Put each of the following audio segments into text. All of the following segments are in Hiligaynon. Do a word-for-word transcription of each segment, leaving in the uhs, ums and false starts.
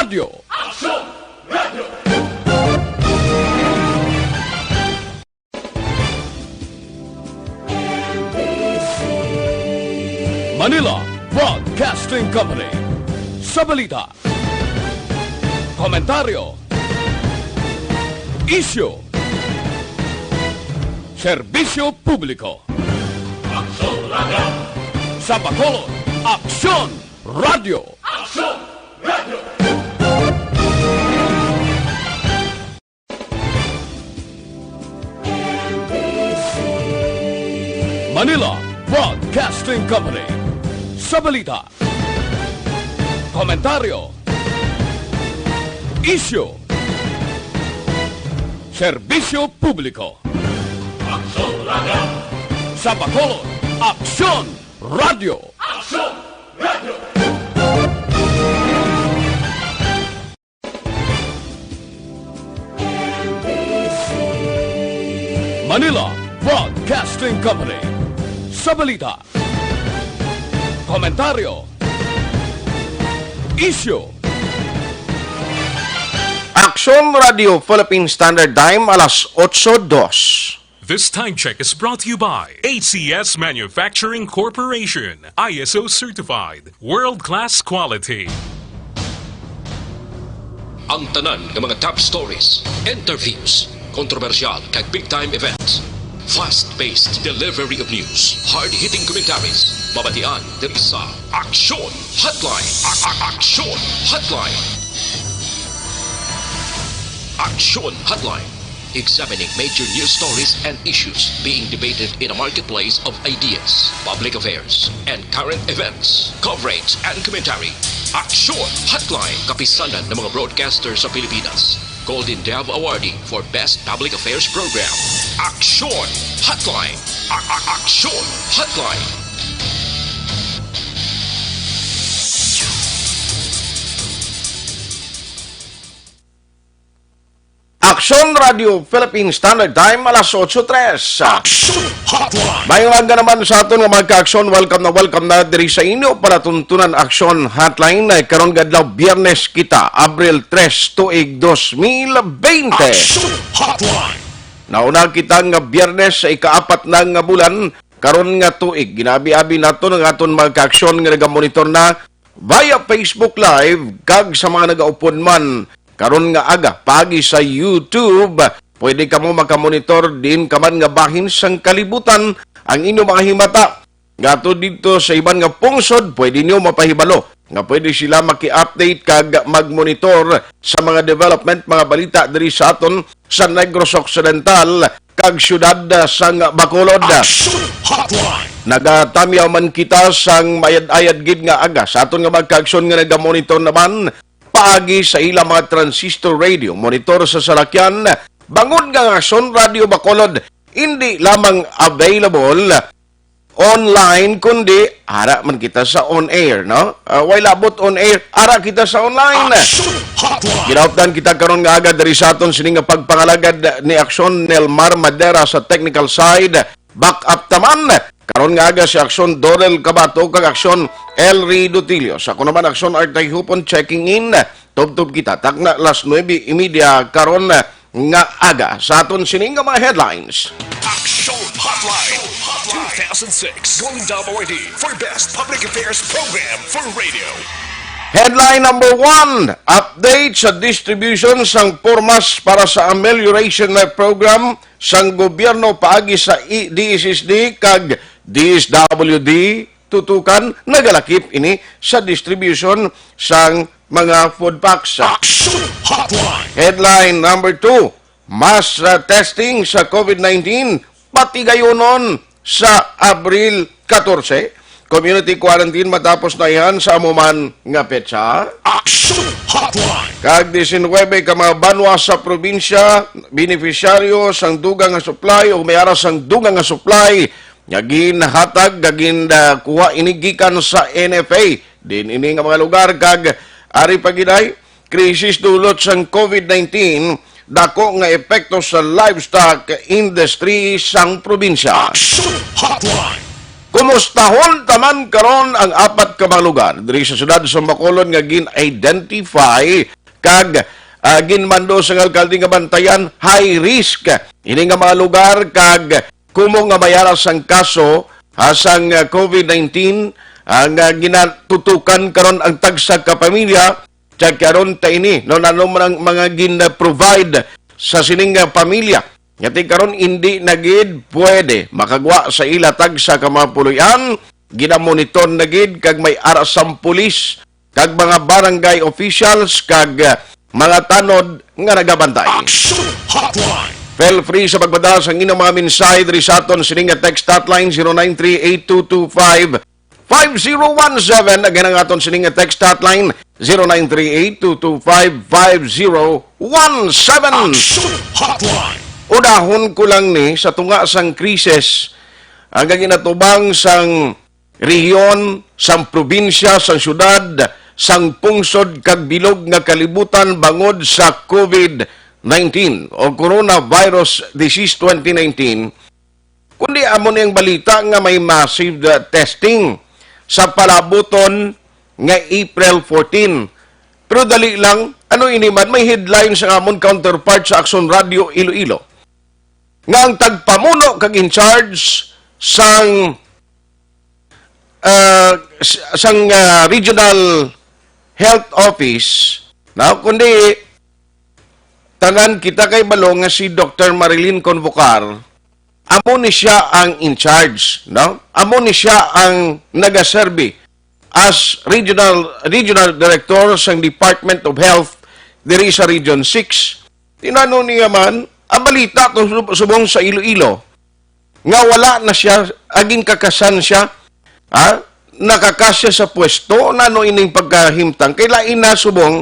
Radio. Manila Broadcasting Company. Sa balita, komentaryo, isyu, serbisyo publiko. Sa Bacolod, Aksyon Radio. Manila Broadcasting Company. Sa balita, komentaryo, isyu, serbisyo publiko. Sa Bacolod, Aksyon Radio. Manila Broadcasting Company. Sa balita, komentaryo, isyu, Aksyon Radio Philippine Standard Time, alas otso dos. This time check is brought to you by A C S Manufacturing Corporation, I S O certified, world-class quality. Ang tanan nga mga top stories, interviews, kontrobersyal kag big-time events, fast-paced delivery of news, hard-hitting commentaries, mabatian diri sa Aksyon Hotline. A- a- Aksyon Hotline. Aksyon Hotline. Examining major news stories and issues being debated in a marketplace of ideas, public affairs, and current events, coverage and commentary. Aksyon Hotline, kapisanan ng mga broadcaster sa Pilipinas. Golden Dove Awardee for Best Public Affairs Program. Aksyon Hotline. A- a- Aksyon Hotline. Aksyon Radio Philippine Standard Time, alas otso tres. Aksyon Hotline. Maayong aga naman sa aton nga mga ka-aksyon. Welcome na welcome na diri sa inyo palatuntunan Aksyon Hotline. Ay, karon nga adlaw, Biyernes kita, Abril tres, tuig dos mil bente. Aksyon Hotline. Nauna kita nga Biyernes sa ikaapat na nga bulan karon nga tuig. Ginabi-abi naton ang aton mga ka-aksyon nga nagamonitor na via Facebook Live, kag sa mga nagaupod man karon nga aga paagi sa YouTube, pwede kamo makamonitor diin ka man nga bahin sang kalibutan. Ang inyo mga himata nga ato didto sa iban nga pungsod, pwede niyo mapahibalo nga pwede sila maki-update kag magmonitor sa mga development, mga balita diri sa aton sa Negros Occidental kag siyudad sang Bacolod. Aksyon Hotline. Nagatamyaw man kita sang mayad-ayad gid nga aga sa aton nga mga ka-aksyon nga nagamonitor naman paagi sa ilang mga transistor radio monitor sa salakyan, bangod nga ang Aksyon Radio Bacolod hindi lamang available online, kundi ara man kita sa on air, no? Ah, way labot on air, ara kita sa online. Aksyon Hotline. Ginaupdan kita karon nga aga diri sa aton sini nga pagpangalagad ni Aksyon Nelmar Madera sa technical side. Back up taman karon nga aga si Aksyon Dorel Cabato kag Aksyon Elry Dutilio. Sa ako naman, Aksyon Artay Hupon, checking in. Tubtob kita takna las nuebe y media karon nga aga sa aton sini nga mga headlines. Aksyon Hotline two thousand six Golden Dove Awardee for Best Public Affairs Program for Radio. Headline number one, update sa distribution sang pormas para sa amelioration program sang gobyerno paagi sa I-, D S S D kag D S W D. Tutukan, nagalakip ini sa distribution sang mga food packs. Action Hotline. Headline number two, mass, uh, testing sa COVID nineteen, patigayonon sa Abril katorse. Community quarantine matapos na yan sa amo man nga petsa. Action Hotline. Kag diecinuebe ka mga banwa sa probinsya, beneficiaryo sang dugang nga supply o may ara sang dugang nga supply nga ginhatag, nga gin-, ah, kuha ini gikan sa N F A. Din ini nga mga lugar kag ari pa gid ay krisis dulot sang COVID nineteen, dako nga epekto sa livestock industry sang probinsya. Action Hotline. Kumustahon taman karon ang apat ka mga lugar diri sa siyudad sa Bacolod nga gin-identify kag, ah, ginmando sang alkalde nga bantayan high risk ini nga mga lugar, kag kumo nga may ara sang kaso, ah, sang, ah, COVID nineteen, ah, nga ginatutukan karon ang tagsa ka pamilya. Check karon ta ini, no, nano man ang mga gin-provide sa sining, ah, pamilya. Nga ti karon, hindi na gid pwede makagwa sa ila tagsa ka mga puloy-an. Ginamonitor na gid kag may ara sang pulis kag mga barangay officials kag, ah, mga tanod nga nagabantay. Action Hotline. Feel free sa pagpadala sa inyong mga mensahe diri sa aton sining nga text hotline, zero nine three eight two two five five zero one seven. Again, ang aton sining nga text hotline, zero nine three eight two two five five zero one seven. Action Hotline. Unahon ko lang ni sa tunga sang krisis, ang ginatubang sang rehiyon, sang probinsya, sang syudad, sang pungsod kag bilog nga kalibutan bangod sa COVID nineteen o coronavirus disease twenty nineteen, kundi amo ni ang balita nga may massive, uh, testing sa palabuton nga April fourteen. Pero dali lang, ano ini man, may headline sa amon counterpart sa Action Radio Iloilo nga ang tagpamuno kag in charge sang, uh, s-, sang, uh, regional health office, no? Kundi tanan kita kay balo nga si Doctor Marilyn Convocar, amo ni siya ang in charge, no? Amo ni siya ang nagaserbi as regional regional director sang Department of Health diri sa Region six. Tinano niya man, ang balita to sub-, subong sa Iloilo nga wala na siya, aging kakasan siya, ha? Nakakasya sa pwesto, nano ining pagkahimtang? Kay lain na subong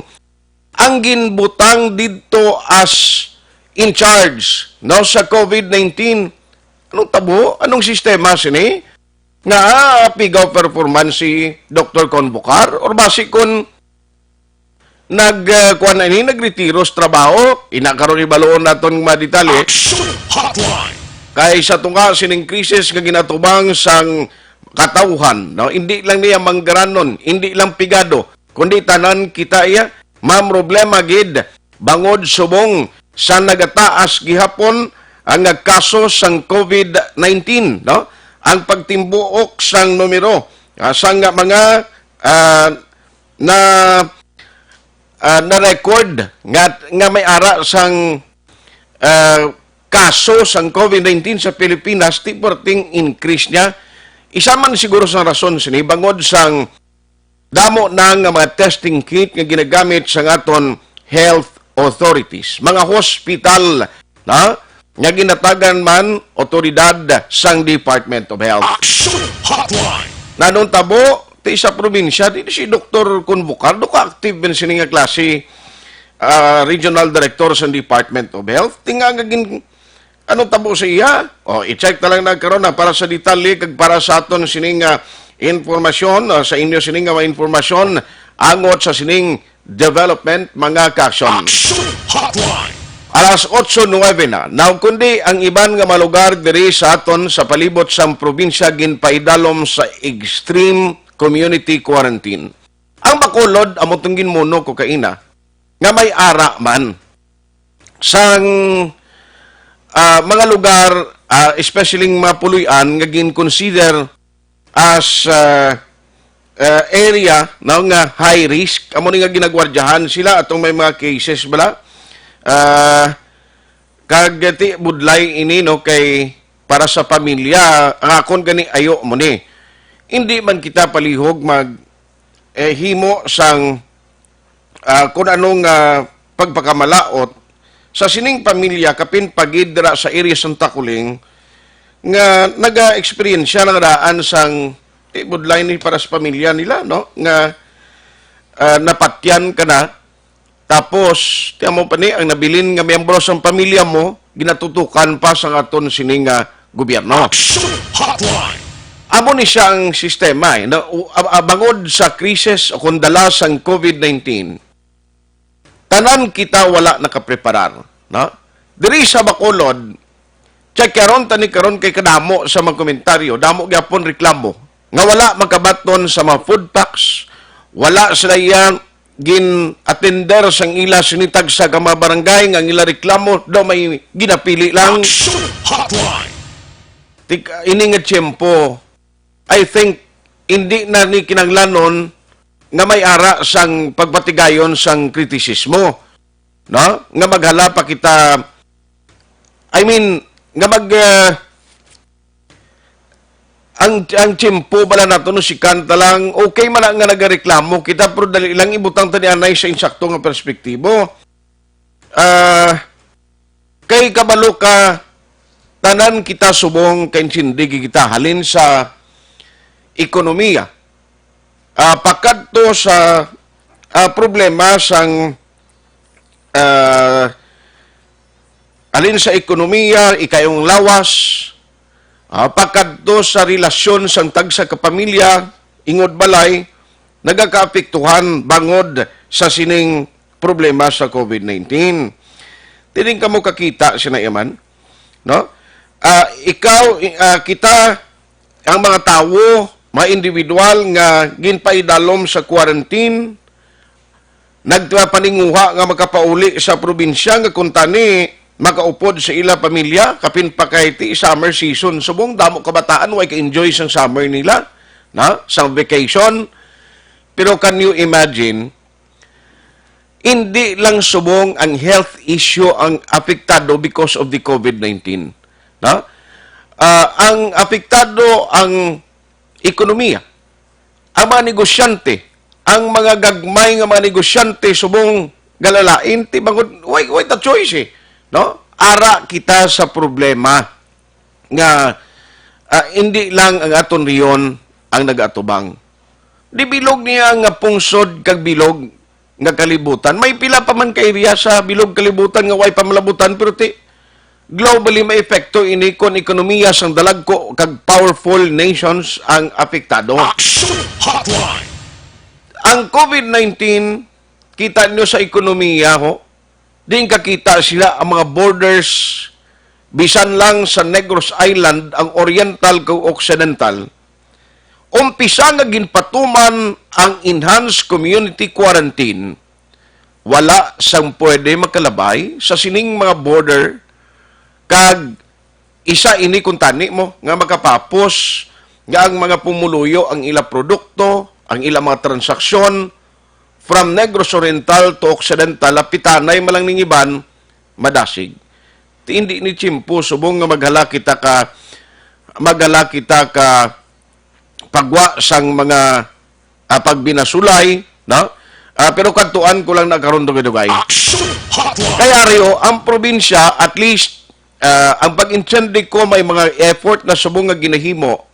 ang ginbutang didto as in charge, no, sa COVID nineteen. Anong tabo? Anong sistema sini? Nga, ah, pigaw performance si Doctor Convocar? Or basi kun nag, ah, kuwan na ini, nagretiro sa trabaho? Ina karon ibaluon naton nga mga detalye. Action Hotline. Kay sa tunga sining krisis nga ginatubang sang katawhan, no? Hindi lang niya manggaranon, hindi lang pigado, kundi tanan kita iya mamroblema gid bangod subong sa nagataas gihapon ang kaso sang COVID nineteen, no? Ang pagtimbuok sang numero, ah, sang mga, ah, na, ah, na-record nga, nga may ara sang, ah, kaso sang COVID nineteen sa Pilipinas, ti perting increase niya. Isa man siguro sang rason sini bangod sang damo na nga mga testing kit nga ginagamit sang aton health authorities, mga hospital, na nga ginatagan man otoridad sang Department of Health. Action Hotline. Nanong tabo, ti sa probinsya, di si Doktor Convocar, do ka active man sini nga klase, ah, regional director sang Department of Health. Tinga nga gin-, ano tabo sa iya? O, i-check na lang na karon na para sa detalye kag para sa aton sining, ah, informasyon, ah, sa inyo sining nga mga informasyon angot sa sining development, mga ka-action. Action Hotline. Alas otso nuebe na. Now, kundi ang iban nga mga lugar diri sa aton sa palibot sang probinsya ginpaidalom sa extreme community quarantine. Ang Bacolod, amo tong ginmuno ko kaina, nga may ara man sang, ah, mga lugar, ah, especially mga puloy-an nga gin-consider as, ah, ah, area, no, nga high risk, amo ni nga ginagwardyahan sila atong may mga cases bala. Ah, kag ti budlay ini, no, kay para sa pamilya, ang akon gani ayo mo ni. Hindi man kita palihog mag, eh, himo sang, ah, kun anong, ah, pagpakamalaot sa sining pamilya kapin pagid dira sa area Santa Kuling nga naga-eksperyensya na nga daan sang, eh, budlay ni para sa pamilya nila, no? Nga, ah, napatyan ka na, tapos, tiyan mo pa ni, ang nabilin nga miyembro sang pamilya mo, ginatutukan pa sa aton sini nga gobyerno. Action Hotline. Amo ni siya ang sistema, eh, no? U-, a-, a-, bangod sa krisis o kung dala sang COVID nineteen, tanan kita wala nakapreparar, no? Diri sa Bacolod, check karon, tani karon kay kadamo sa mga komentaryo, damo gyapon reklamo nga wala makabaton sa mga food packs, wala sila iya gin-attender sang ila sini tagsa ka mga barangay nga ang ila reklamo daw may ginapili lang. Action Hotline. Tik-, ini nga tiyempo, I think, hindi na ni kinahanglanon nga may ara sang pagpatigayon sang kritisismo, no? Nga maghala pa kita, I mean, nga mag, ah, ang, ang tiyempo bala nato, no, si kanta lang, okay man na nga nagareklamo kita, pero dali lang ibutang ta ni anay sa insakto nga perspektibo. Ah, kay kabalo ka, tanan kita subong kaintindi kita halin sa ekonomiya. Ah, pakadto sa, ah, problema sang, ah, halin sa ekonomiya, ikayong lawas, ah, pakadto sa relasyon sang tagsa ka pamilya, ingod balay, nagakaapektuhan bangod sa sining problema sa covid nineteen. Tining kamo kakita, sina Iman, no? Ah, ikaw, ah, kita, ang mga tawo, mga individual nga ginpaidalom sa quarantine, nagpapaninguha nga makapauli sa probinsya nga kuntani makaupod sa ila pamilya, kapin pa kay ti summer season. Subong damo kabataan way ka-enjoy sang summer nila, na, sang vacation. Pero can you imagine, hindi lang subong ang health issue ang apektado because of the covid nineteen. Na? Ah, ang apektado ang ekonomiya, ang mga negosyante, ang mga gagmay nga mga negosyante subong galalain, ti bangod, way, way ta choice eh. No? Ara kita sa problema nga, ah, hindi lang ang aton rehiyon ang nagaatubang. Di bilog niya nga pungsod kag bilog nga kalibutan. May pila pa man ka area sa bilog kalibutan nga way pa malabutan, pero ti, globally may epekto ini kon ekonomiya sang dalagko kag powerful nations ang apektado. Action Hotline. Ang covid nineteen, kita nyo sa ekonomiya, ho, diin kakita sila ang mga borders, bisan lang sa Negros Island, ang oriental kag occidental. Umpisa nga ginpatuman ang enhanced community quarantine, wala sang pwede makalabay sa sining mga border, kag isa ini kuntani mo nga makapapos nga ang mga pumuluyo, ang ila produkto, ang ila mga transaksyon from Negros Oriental to Occidental, apitanay man lang ning iban, madasig. Ti hindi ni tiyempo subong nga maghala kita ka, maghala kita ka pagwa sang mga, ah, pagbinasulay, no? Ah, pero kadtuan ko lang na karon, dugay-dugay. Action Hotline. Kay ari, oh, ang probinsya, at least, ah, ang pag-intindi ko, may mga effort na subong nga ginahimo.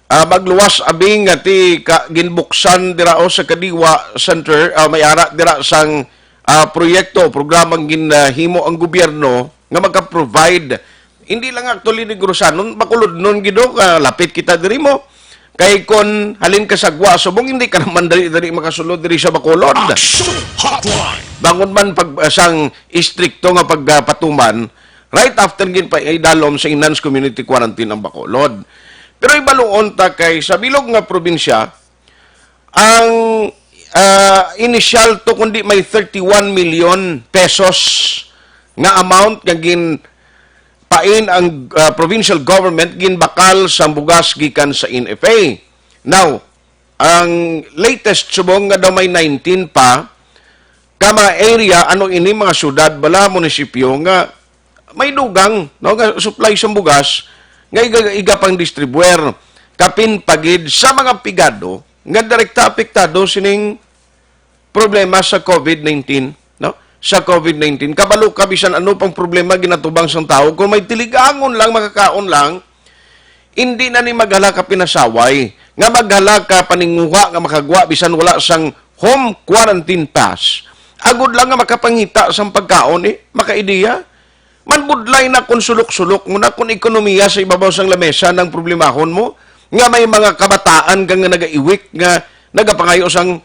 Ah, magluwas abi nga ti ka, ginbuksan dira o sa Kadiwa Center, ah, may ara dira sang, ah, proyekto, programang ginahimo ang gobyerno nga maka-provide, hindi lang actually Negrosanon, Bacolodnon gid, oh, ka lapit kita diri mo. Kay kon halin ka sa Gua, subong, hindi ka naman dali-dali makasulod diri sa Bacolod. Action Hotline. Bangon man pag, ah, sang istrikto nga pagpatuman, right after ginpaidalom sa enhanced community quarantine ang Bacolod. Pero ibaluon ta kay sa bilog nga probinsya, ang, ah, initial to kundi may thirty-one million pesos nga amount nga ginpain ang, ah, provincial government, ginbakal sang bugas gikan sa N F A. Now, ang latest subong nga daw may nineteen pa ka mga area, ano ini, mga syudad bala, munisipyo nga may dugang, no, nga supply sang bugas nga iga, iga pang distribuer kapin pa gid sa mga pigado nga direkta apektado sining problema sa covid nineteen, no? Sa covid nineteen. Kabalo ka, bisan ano pang problema ginatubang sang tawo, kung may tiligangon lang, makakaon lang, hindi na ni maghala ka pinasaway, nga maghala ka paninguha nga makagwa bisan wala sang home quarantine pass. Agod lang nga makapangita sang pagkaon, eh, makaideya. Manbudlay na kon sulok-sulok mo na, kon ekonomiya sa ibabaw sang lamesa nang problemahon mo, nga may mga kabataan ka nga nagaiwik, nga nagapangayo sang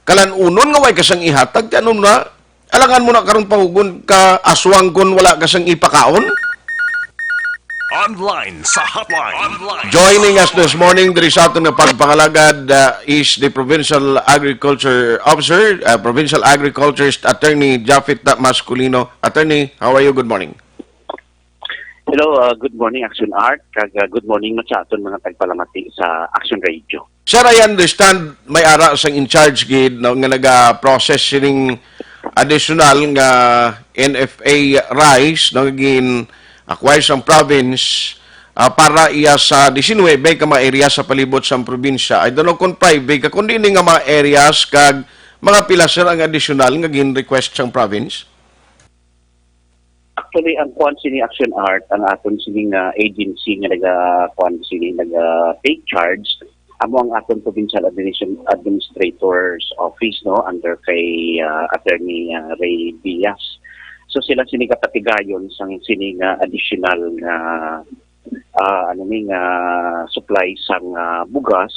kalan-unon nga way ka sang ihatag, ti ano na, alangan mo na karon pahugon ka aswang kon wala ka sang ipakaon? Online sa hotline. Online. Joining us this morning diri sa aton nga pagpangalagad uh, is the Provincial Agriculture Officer, uh, Provincial Agriculturist Attorney Japhet Masculino. Attorney, how are you? Good morning. Hello, uh, good morning Action Art, kag uh, good morning man sa aton mga tagpalamati sa Action Radio. Sir, I understand may ara sang in charge gid no, nga naga-process sining additional nga N F A rice no, nga gin-acquire sang province ah, para iya sa diecinuebe ka mga area sa palibot sang probinsya. I don't know kung private ka, kung diin nga mga areas kag mga pila, sir, ang additional nga gin-request sang province? Actually, ang kuan sini Action Art, ang aton sini nga agency nga naga kuan sini naga take charge, amo ang aton provincial administration administrator's office, no, under kay uh, Attorney uh, Ray Diaz. So sila sini kapatigayon sang sini nga additional nga uh, ano ni nga supply sang uh, bugas.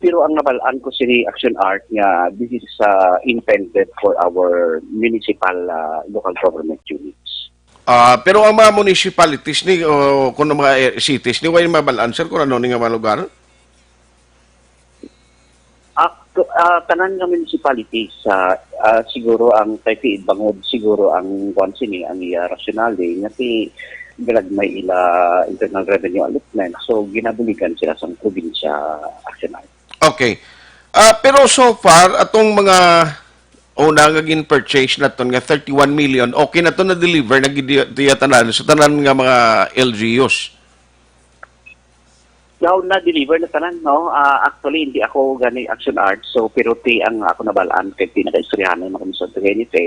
Pero ang nabal-an ko sini Action Art nga this is uh, intended for our municipal uh, local government units. Ah, pero ang mga municipalities ni o kung ang mga cities ni way mabal-an, sir, kung ano ni nga mga lugar? Ak- uh, tanan nga municipalities uh, uh, siguro ang kay Tiid Bangod siguro ang kuan sini ang iya rasyonale nga si Galagmay ila internal revenue allotment, so ginabuligan sila sang probinsya Action Art. Okay. Ah, pero so far, atong mga una nga gin-purchase naton nga thirty-one million, okay na to, na-deliver na gid diya tanan sa tanan nga mga L G Us. Daw na-deliver na tanan, no? Ah, actually, hindi ako gani Action Art, so pero ti ang ako nabalaan kay ti nakaistoryahan na kami sa N F A,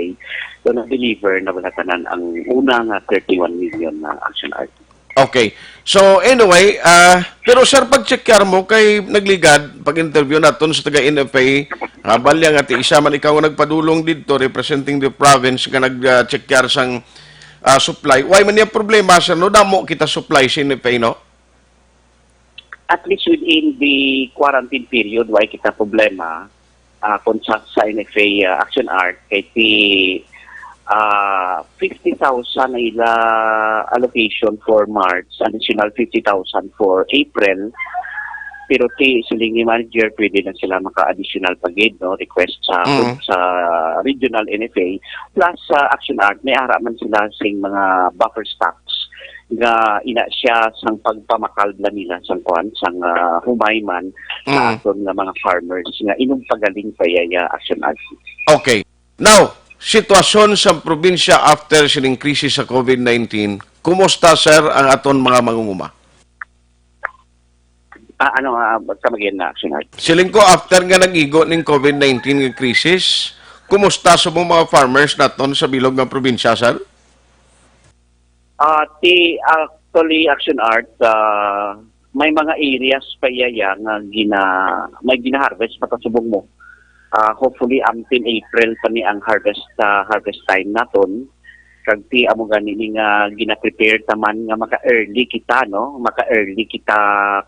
so na-deliver na wala tanan ang una nga thirty-one million na Action Art. Okay. So anyway, ah, pero sir, pag-check mo kay nagligad, pag-interview naton sa taga N F A, ah, balya nga ti isa man ikaw nga nagpadulong didto representing the province nga nag-check sang ah, supply. Why man niya problema, sir, no? Damo kita supply sa N F A, no? At least within the quarantine period, why kita problema? Ah, kung sa, sa N F A ah, Action Art, kay ti ah, fifty thousand ang ila allocation for March, additional fifty thousand for April. Pero ti siling ni manager, pwede na sila maka-additional pa gid, no, request sa Mm. sa regional N F A. Plus sa Action Art, may ara man sila sing mga buffer stocks nga ina siya sang pagpamakal bala nila sang kuan sang ah, humay man sa Mm. aton nga mga farmers nga inugpagaling pa iya Action Art. Okay. Now, sitwasyon sa probinsya after sining krisis sa COVID nineteen, kumusta, sir, ang aton mga mangunguma? Ah, ano, ah, basta mag-iyan na Action Art. Siling ko, after nga nag-igo ning COVID nineteen nga krisis, kumusta sa mga farmers naton sa bilog nga probinsya, sir? Ah, ti actually Action Art, ah, may mga areas pa iya nga gina may gina-harvest pa kasubong mo. Ah, hopefully until April pa ni ang harvest ah, harvest time naton. Kag ti amo gani ni nga gina-prepare ta man nga maka-early kita, no? Maka-early kita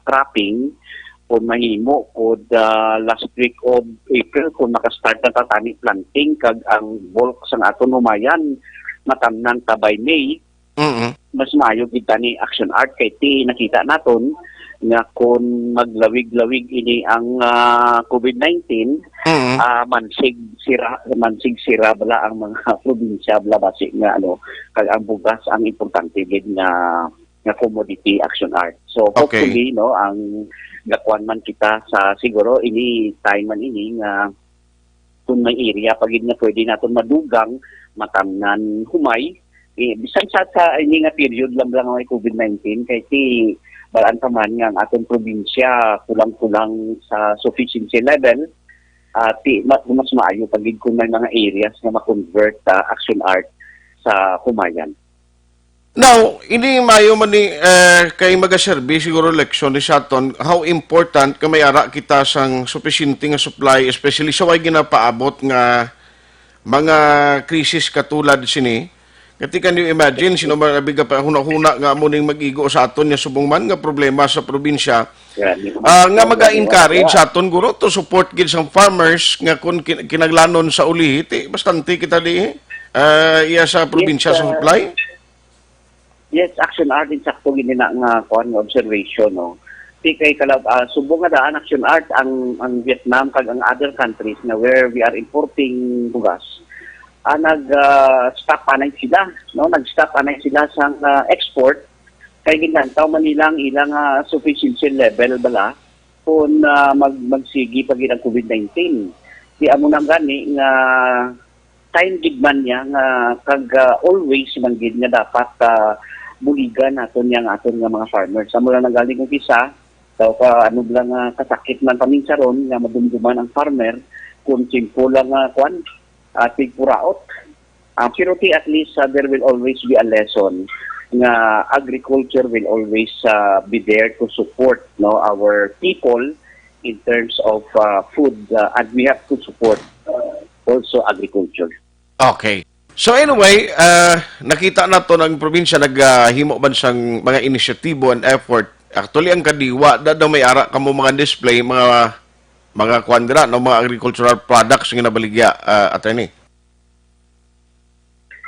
cropping kung mahimo kod ah, last week of April kung maka-start na ta tani planting kag ang bulk sang aton humayan matamnan ta by May. Mm. Mas maayo gid tani Action Art kay ti nakita naton nga kon maglawig-lawig ini ang ah, COVID nineteen, Mm. ah, mansig sira mansig sira bala ang mga probinsya bala basi nga ano kag ang bugas ang importante gid nga nga commodity Action Art. So Okay. Hopefully, no, ang gakuan man kita sa siguro ini time man ini nga kung may area pa gid nga pwede naton madugang, matamnan humay, eh, bisan sa sa ini nga period lang lang may COVID nineteen kay ti balaan pa man nga ang aton probinsya kulang-kulang sa sufficiency level. At ti, ma- mas maayo pa gid kung may mga areas nga ma-convert sa Action Art sa humayan. Now, ini mayo man ni eh, kay magaserbi siguro leksyon ni sa aton how important ka may ara kita sang supisyente nga supply, especially sa way ginapaabot nga mga krisis katulad sini. Kati, can you imagine sino man abi ka pa huna-huna nga amo ning mag-igo sa aton nga subong man nga problema sa probinsya? Grabe. Ah, nga maga-encourage sa aton guro to support gid sang farmers nga kun kin- kinaglanon sa ulihi, ti bastante kita di eh. Ah, iya sa probinsya sa uh, supply. Yes, Action Art, insakto gid na nga kuan nga observation, no. Ti kay kalab ah, subong nga daan, Action Art, ang ang Vietnam kag ang other countries na where we are importing bugas, ah, nag ah, stop anay sila, no. Nag-stop anay sila sang ah, export kay ginlantaw man nila ang ilang ah, sufficiency level bala kung ah, mag magsigi pa gid ang COVID nineteen. Di amo nang gani nga time gid man niya nga kag ah, always man gid nga dapat ah, buligan naton niya nga aton nga mga farmers. Amo lang nang galing kung kisa daw ka ano lang nga kasakit man paminsaron nga madumduman ang farmer kung simple lang nga kwan, ah, tigpuraot. Ah, pero ti at least ah, there will always be a lesson nga agriculture will always ah, be there to support, no, our people in terms of ah, food, ah, and we have to support ah, also agriculture. Okay. So anyway, uh, nakita nato ang probinsya naghimo man sang mga inisyatibo and effort. Actually, ang kadiwa, da daw may ara kamo mga display, mga mga kuan dira, no, mga agricultural products nga nabaligya, uh, attorney.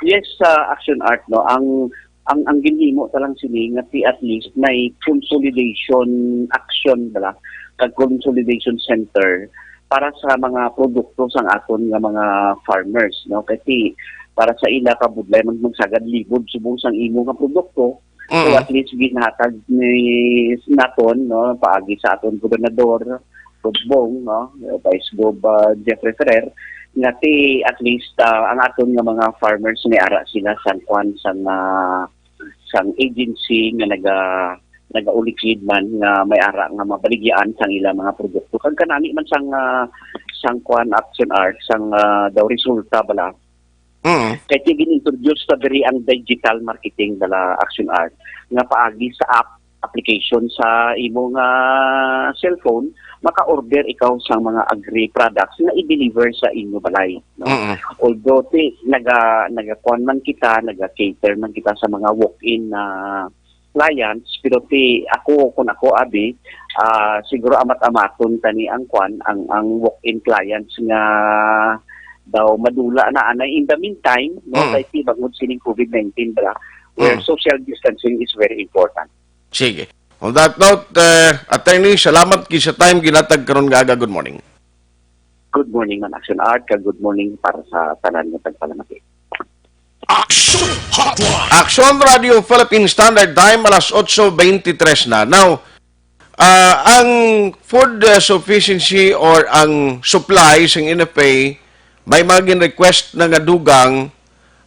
Yes, sa Action Art, no, ang ang ang ginhimo ta lang sini nga ti at least may consolidation action bala, kag consolidation center para sa mga produkto sang aton nga mga farmers, no, kay ti para sa ila kabudlay mag magsagad libod subong sang imo nga produkto. So Mm. at least ginhatag ni naton, no, paagi sa aton gobernador, Gobong, no, Vice Gob uh, Jeffrey Ferrer, nga ti at least uh, ang aton nga mga farmers may ara sila sang kwan sang uh, sang agency nga naga nagaulikid man nga may ara nga mabaligyaan sang ila mga produkto kag kanami man sang uh, sang kwan Action Art sang uh, daw resulta bala. Mm. Kay ti gin-introduce ta diri ang digital marketing bala Action Art nga paagi sa app application sa imo nga cellphone, maka-order ikaw sa mga agri products nga i-deliver sa inyo balay, no? Mm. Although ti naga nagakuan man kita, naga-cater man kita sa mga walk-in na clients, pero ti ako kun ako abi, ah, siguro amat-amaton tani ang kwan ang ang walk-in clients nga daw madula na anay in the meantime, no, Mm. kay ti bangod sining COVID nineteen bala, where Mm. social distancing is very important. Sige. On that note, uh, attorney, salamat kay sa time ginatag karon nga aga. Good morning. Good morning man Action Art, kag good morning para sa tanan nga tagpalamati. Action Hotline. Action Radio Philippine Standard Time, alas otso beintitres na. Now, ah, ang food uh, sufficiency or ang supply sang N F A, may mga gin-request na nga dugang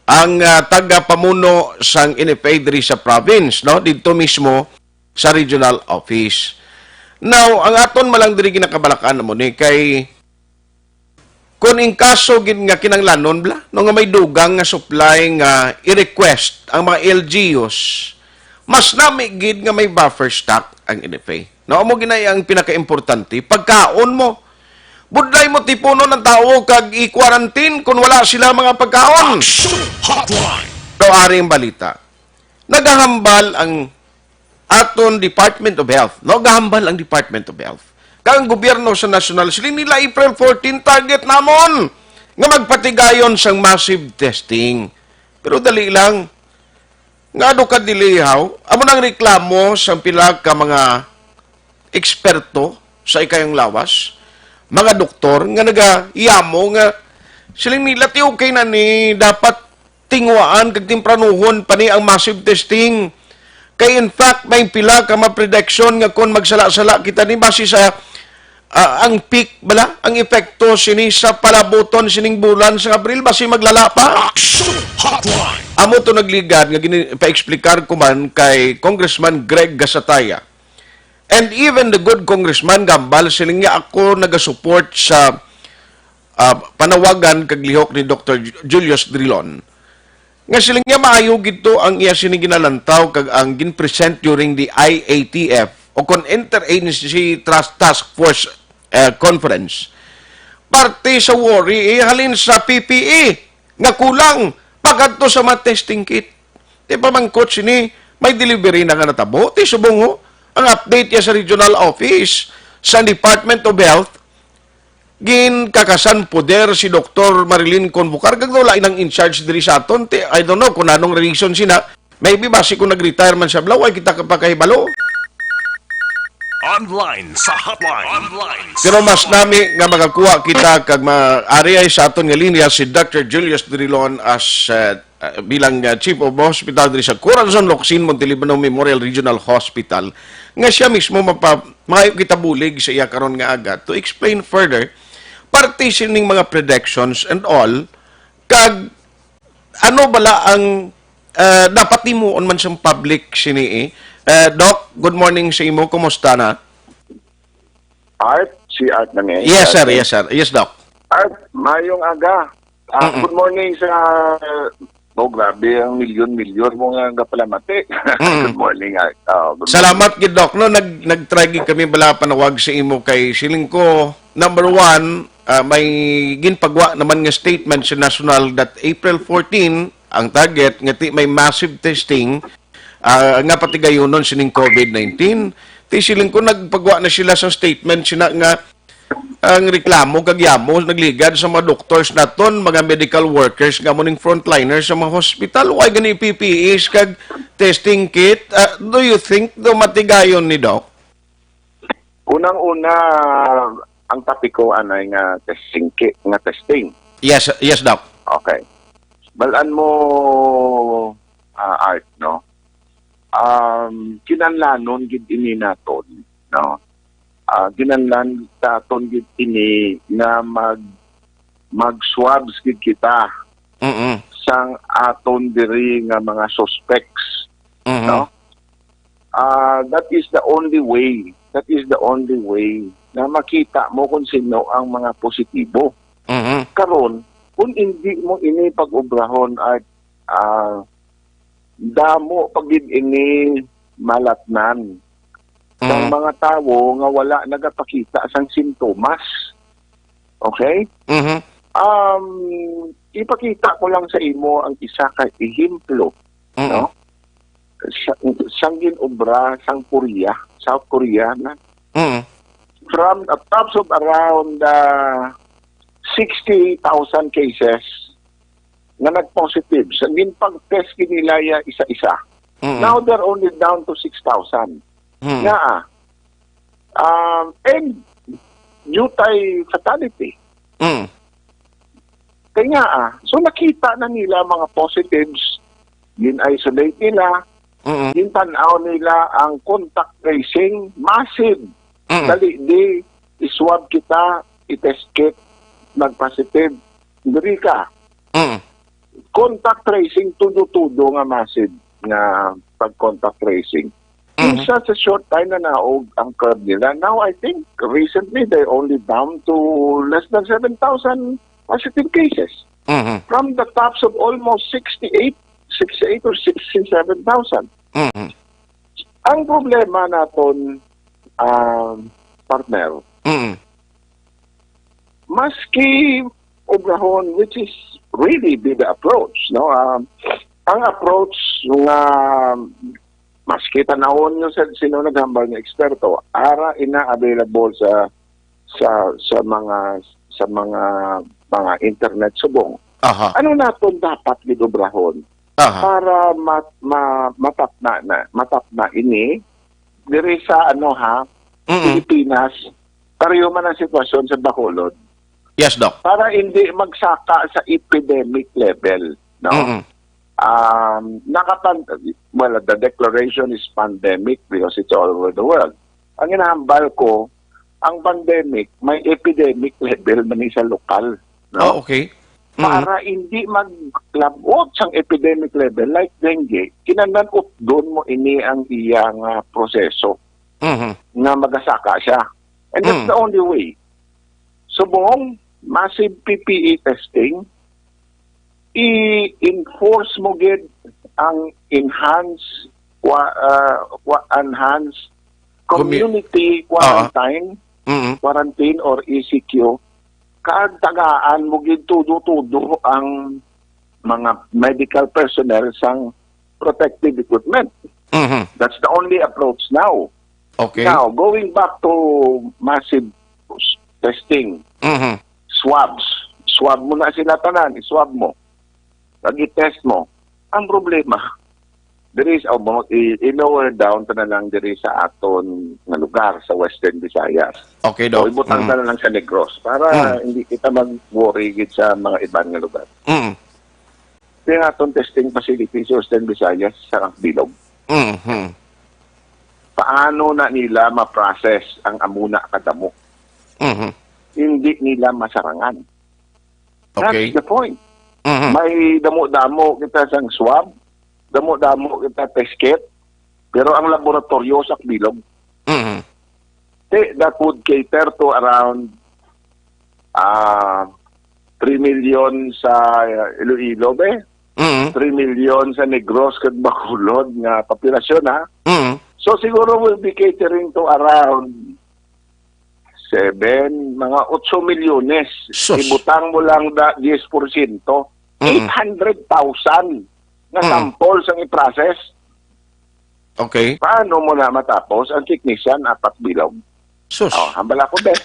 ang ah, taga-pamuno sang N F A diri sa province, no? Didto mismo sa regional office. Now, ang aton malang diri ginakabalakan mo ni kay kung in kaso gid nga kinahanglanon bla, no, nga may dugang nga supply nga i-request ang mga L G Us, mas nami gid nga may buffer stock ang N F A. No, amo ginay ang pinakaimportante, pagkaon mo. Budlay mo tipunon ang tawo kag i-quarantine kung wala sila mga pagkaon. Action Hotline. Pero ari ang balita. Nagahambal ang aton Department of Health. No, gahambal ang Department of Health. Kag ang gobyerno sa nasyonal, siling nila April fourteen target namon nga magpatigayon sang massive testing. Pero dali lang, nga ano ka dilihaw, amo nang reklamo sang pila ka mga eksperto sa ikayang lawas, mga doktor nga nagayamo nga siling nila ti okay na ni dapat tinguhaan kag tempranuhon pa ni ang massive testing. Kay in fact, may pila ka mga prediction nga kung magsala-sala kita ni base sa ah, ang peak bala, ang epekto sini sa palabuton sining bulan sa Abril, basi maglala pa. Action Hotline. Amo to nagligad nga gini pa-explicar ko man kay Congressman Greg Gasataya. And even the good congressman gambal siling niya ako nagasupport sa ah, panawagan kag lihok ni Doktor Ju- Julius Drilon. Nga siling niya maayo gid to ang iya sini ginalantaw kag ang gin-present during the I A T F o kon Interagency Trust Task Force eh, Conference. Parte sa worry eh, halin sa P P E nga kulang pagkadto sa mga testing kit. Ti pamangkot sini, may delivery na nga natabo. Ti subong ho, ang update niya sa regional office sa Department of Health, ginkakasan poder si Doktor Marilyn Convocar, kag wala nang in charge diri sa aton. Ti, I don't know kung anong reason sina. Maybe basi kung nag-retire man siya, bala, way kita kapakahibalo. Online sa hotline. Online sa Pero mas nami nga makakuha kita kag maari ay sa aton nga linya si Doctor Julius Drilon as uh, uh, bilang uh, Chief of Hospital diri sa Corazon Locsin Montelibano Memorial Regional Hospital, nga siya mismo mapa, maayo kita bulig sa iya karon nga aga to explain further parte sining mga predictions and all, kag ano bala ang uh, dapat himuon man sang public sini eh? Uh, Doc, good morning sa imo. Kumusta na? Art, si Art na nga. Yes, sir. Yes, sir. Yes, Doc. Art, mayong aga. Ah, Mm-mm. Good morning sa... Oh, grabe ang milyon-milyon mo nga gapalamati. Good morning, Art. Oh, good Salamat gid, Doc, no? Nag nag-try gid kami bala panawag sa imo kay siling ko, number one, ah, may ginpagwa naman nga statement sa national that April fourteen ang target nga ti may massive testing ah, nga patigayunon sining COVID nineteen. Ti siling ko nagpagwa na sila sa statement sina nga ang reklamo kag yamo nagligad sa mga doctors naton, mga medical workers nga mo ning frontliners sa mga hospital. Why gani P P Es kag testing kit? Ah, do you think do matigayon ni Doc? Unang-una, ang topiko anay nga testing ki- nga testing. Yes, yes, Doc. Okay. Balan mo ah, Art, no? Um, kinahanglanon gid ini naton, no? Ah, kinahanglan naton gid ini nga mag mag-swabs gid kita Mm. sang aton diri nga mga suspects, Mhm. no? Ah, that is the only way. That is the only way na makita mo kung sino ang mga positibo. Mhm. Karon, kung hindi mo ini pag-obrahon at ah, damo pa gid ini malatnan sang Mhm. mga tawo nga wala nagapakita sang sintomas. Okay? Mhm. Um, ipakita ko lang sa imo ang isa ka ehemplo, Mhm. no? Sa, sang ginobra sang Korea, South Korea na Mhm. from the tops of around uh, sixty thousand cases nga nag-positive. Sa ginpag-test gid nila ya isa-isa. Mhm. Now they're only down to six thousand. Mhm. Nga, um, and due tay fatality. Mhm. Kaya nga, ah, so nakita na nila mga positives, gin-isolate nila, Mhm. gintan-aw nila ang contact tracing, massive. Mhm. Dali di, iswab kita, itest kit, nag-positive. Diri ka. Mhm. Contact tracing, tudo-tudo nga massive nga pag-contact tracing. Mhm. Kinsa sa short time na naog ang curve nila. Now, I think recently they're only down to less than seven thousand positive cases. Mhm. From the tops of almost sixty-eight, sixty-eight or sixty-seven thousand. Mhm. Ang problema naton, um, partner, Mhm. maski obrahon, which is really be the approach, no? Um, ang approach nga maski tanawon nyo sa sino naghambal nga eksperto, ara ina available sa sa sa mga sa mga mga internet subong. Aha. Ano naton dapat gid obrahon Aha. para mat, ma, matapna na matapna ini diri sa ano ha Mhm. Pilipinas, pareho man ang sitwasyon sa Bacolod. Yes, Doc. Para hindi magsaka sa epidemic level, no? Mhm. Um, nakapan well, the declaration is pandemic because it's all over the world. Ang inahambal ko, ang pandemic may epidemic level man ni sa lokal, no? Oh, okay. Mhm. Para hindi maglabot sang epidemic level like dengue, kinahanglan updon mo ini ang iya nga proseso Mhm. nga magasaka siya. And that's Mm. the only way. Subong, massive P P E testing, i-enforce mo gid ang enhanced qua- uh, qua- enhanced Commu- community quarantine, Mhm. quarantine or E C Q. Kag tagaan mo gid tudo-tudo ang mga medical personnel sang protective equipment. Mhm. That's the only approach now. Okay. Now, going back to massive testing, Mhm. swabs. Swab mo na sila tanan, iswab mo. Pag i-test mo, ang problema, There is about i-, i-lower down ta na lang diri sa aton nga lugar sa Western Visayas. Okay, So, Doc. ibutang Mm. ta na lang sa Negros para Mm. hindi kita mag-worry gid sa mga iban nga lugar. Mm. Kaya aton testing facility sa Western Visayas sa Bilog. Mm-hmm. Paano na nila ma-process ang amuna kadamo? Mm-hmm. Hindi nila masarangan. Okay. That's the point. Mm-hmm. May damo-damo kita sang swab, damo-damo kita test kit, pero ang laboratorio sa Bilog. Mm-hmm. Te, that would cater to around, ah, three million sa Iloilo, be? Mm-hmm. Three million sa Negros kag Bacolod nga populasyon, ha? Mm-hmm. So, siguro we'll be catering to around seven, mga otso milyones. Sus. Ibutang mo lang da diyes porsyento. Mm-hmm. Eight hundred thousand nga Mm. sample sang i-process. Okay. Paano mo na matapos ang technician apat bilog? Sus. Oh, hambal ako, be.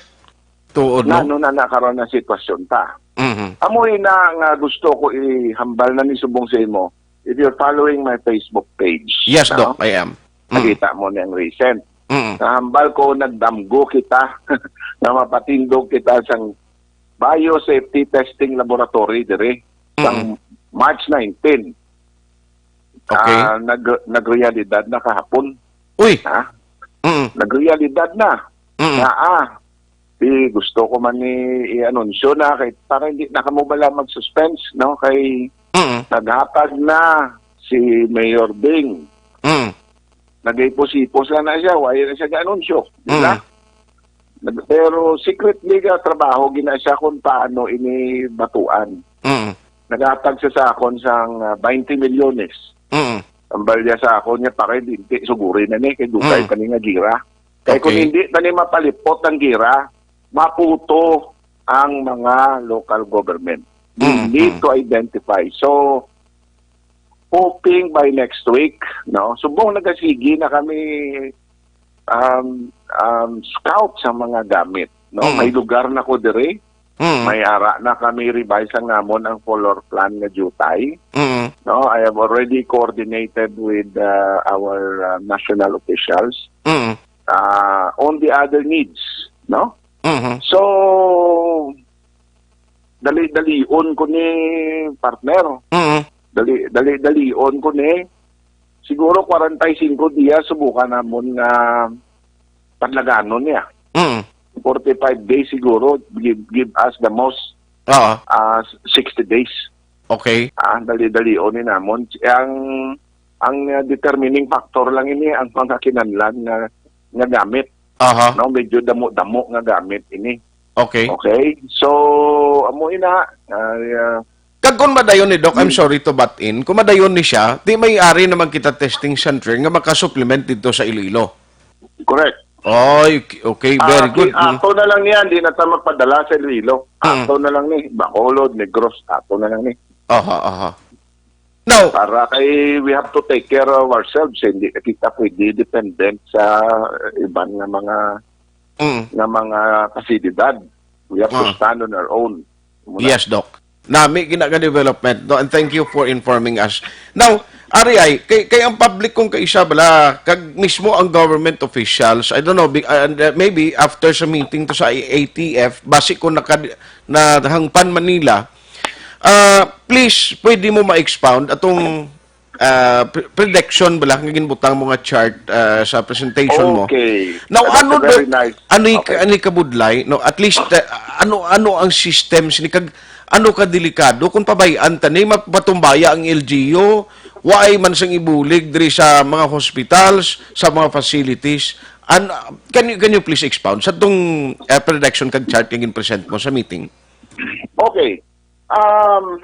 Tuod, no? Nano na na karon ang sitwasyon ta? Mhm. Amoy na nga gusto ko ihambal na ni subong sa imo. If you're following my Facebook page, Yes, no? Doc, I am. Mm. Nakita mo ni ang recent. Mm. Nahambal ko, nagdamgo kita nga mapatindog kita sang biosafety testing laboratory diri sang Mm. March nineteen. Okay. Ah, nag-, nagrealidad na kahapon. Uy! Ha? Mm. Nagrealidad na. Mm. Na, ah, di gusto ko man ni i-anunsyo na kay para hindi na kamo bala mag-suspense, no? Kay Mm. naghatag na si Mayor Bing. Mm. Nagipos-ipos lang na siya, wala na siya ga-anunsyo, di ba? Mm. Nag-, pero secretly ga trabaho gina siya kung paano ini batuan. Mm. Naghatag siya sa akon sang, ah, twenty milyones. Mm. Ang balya sa akon niya, pare, di, di, suguri na ni, kay dugay Mm. pa ni nga gira. Kay kung Okay. hindi pa ni mapalipot ang gira, maputo ang mga local government. We Mm, need mm. to identify. So, hoping by next week, no? Subong nagasigi na kami, um, um, scout sa mga gamit, no? Mm. May lugar na ko diri. Mm. May ara na kami revise ang namon ang floor plan nga jutay. Mm. No, I have already coordinated with, uh, our, uh, national officials, Mm. uh, on the other needs, no? Mhm. So, dali-dalion ko ni, partner. Mhm. Dali, dali-dalion ko ni. Siguro kwarenta y singko diya subukan namon nga padlaganon niya. Mhm. Forty-five days siguro, give, give us the most, Oo. ah, sixty days. Okay. Ah, dali-dalion ni namon. Ang, ang, ah, determining factor lang ini ang mga kinahanglan nga, nga gamit. Aha. No, medyo damo-damo nga gamit ini. Okay. Okay? So, amo ina, ah, ah, Kag kung madayon ni Doc, I'm Hmm. sorry to butt in, kung madayon ni siya, di may ari naman kita testing center nga makasupplement dito sa Iloilo. Correct. Oy, okay, very Aki-, good. Mm. ato na lang niyan, di na ta magpadala sa Iloilo. Mm. Ato na lang ni, Bacolod, Negros, ato na lang ni. Aha, aha. Now, Para kay we have to take care of ourselves, hindi na kita pwede dependent sa iban nga mga, Mm. nga mga kasilidad. We have to Ah. stand on our own. Muna. Yes, Doc. Nami gina nga development, no? And thank you for informing us. Now, ari ay, kay, kay ang public kung kaisa bala, kag mismo ang government officials, I don't know, be-, uh, and, uh, maybe after sa meeting to sa A T F, basi kung naka-, nahangpan man nila, ah, please, pwede mo ma-expound atong, ah, pre-, prediction bala nga ginbutang mo nga chart, ah, sa presentation mo. Okay. Now, That's ano a very do-, nice ano i-, topic. ano i kabudlay, no? At least, ah, ano, ano ang system sini kag ano ka delikado kung pabay-an ta ni mapatumbaya ang L G U, waay man sang ibulig diri sa mga hospitals, sa mga facilities? An-, can you, can you please expound sa tong, ah, prediction kag chart nga gin-present mo sa meeting? Okay. Um,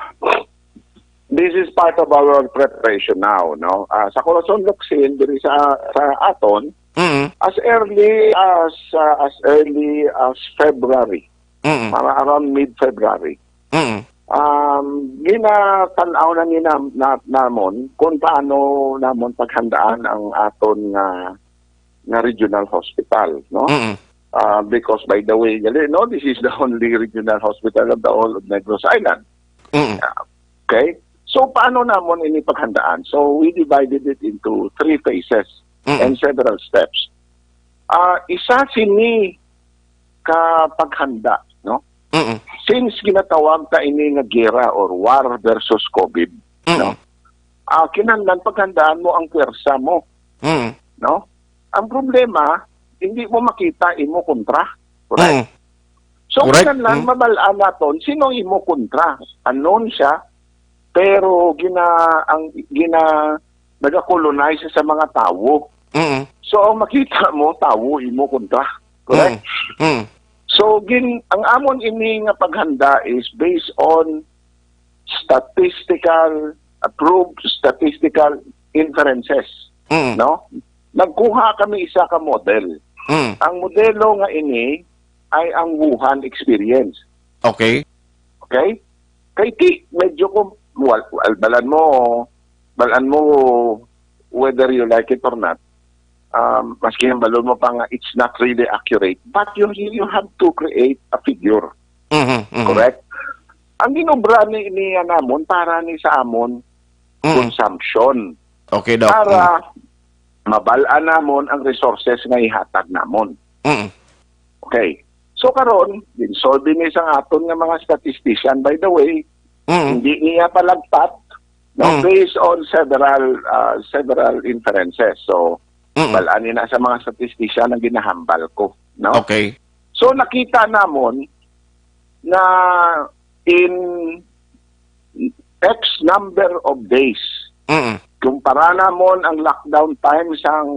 this is part of our preparation now, no? Ah, sa Corazon Locsin, diri sa, sa aton, Mm. as early as, ah, as early as February, Mm. mga around mid-February, Mm. um, ginatan-aw na ni nam-, na, namon kung paano namon paghandaan ang aton nga, nga regional hospital, no? Mm. Ah, because, by the way, gali, no, this is the only regional hospital of the whole of Negros Island. Mm. Ah, okay? So, paano namon ini paghandaan? So, we divided it into three phases Mm. and several steps. Ah, isa sini ka paghanda, no? Mm. Since ginatawag ta ini nga gera or war versus COVID, Mm. no? Ah, kinahanglan paghandaan mo ang pwersa mo, Mm. no? Ang problema, hindi mo makita imo kontra. Correct? Mm. So, Correct. kinahanglan Mm. mabal-an naton sino imo kontra. Unknown siya, pero gina-, ang gina-, nagakolonize sa mga tawo. Mm. So, ang makita mo, tawo imo kontra. Correct? Mm. Mm. So, gin-, ang amon ini nga paghanda is based on statistical, approved statistical inferences. Mm. No? Nagkuha kami isa ka model. Mm. Ang modelo nga ini ay ang Wuhan experience. Okay. Okay? Kay ti, medyo ko, wal-, wal-, balan mo, balan mo, whether you like it or not, um, maski ang balon mo pa nga, it's not really accurate, but you, you have to create a figure. Mhm, mhm. Correct? Ang ginobra ni, niya namon para ni sa amon Mm. consumption. Okay, Doc. Para Mm. mabal-an namon ang resources nga ihatag namon. Mm. Okay. So karon, ginsolve ni sang aton nga mga statistician, by the way, Mm. hindi niya palagpat, no, Mm. based on several, ah, several inferences. So, Mm. bal-an ni na sa mga statistician ang ginahambal ko, no? Okay. So, nakita namon na in X number of days, Mm. kumpara namon ang lockdown time sang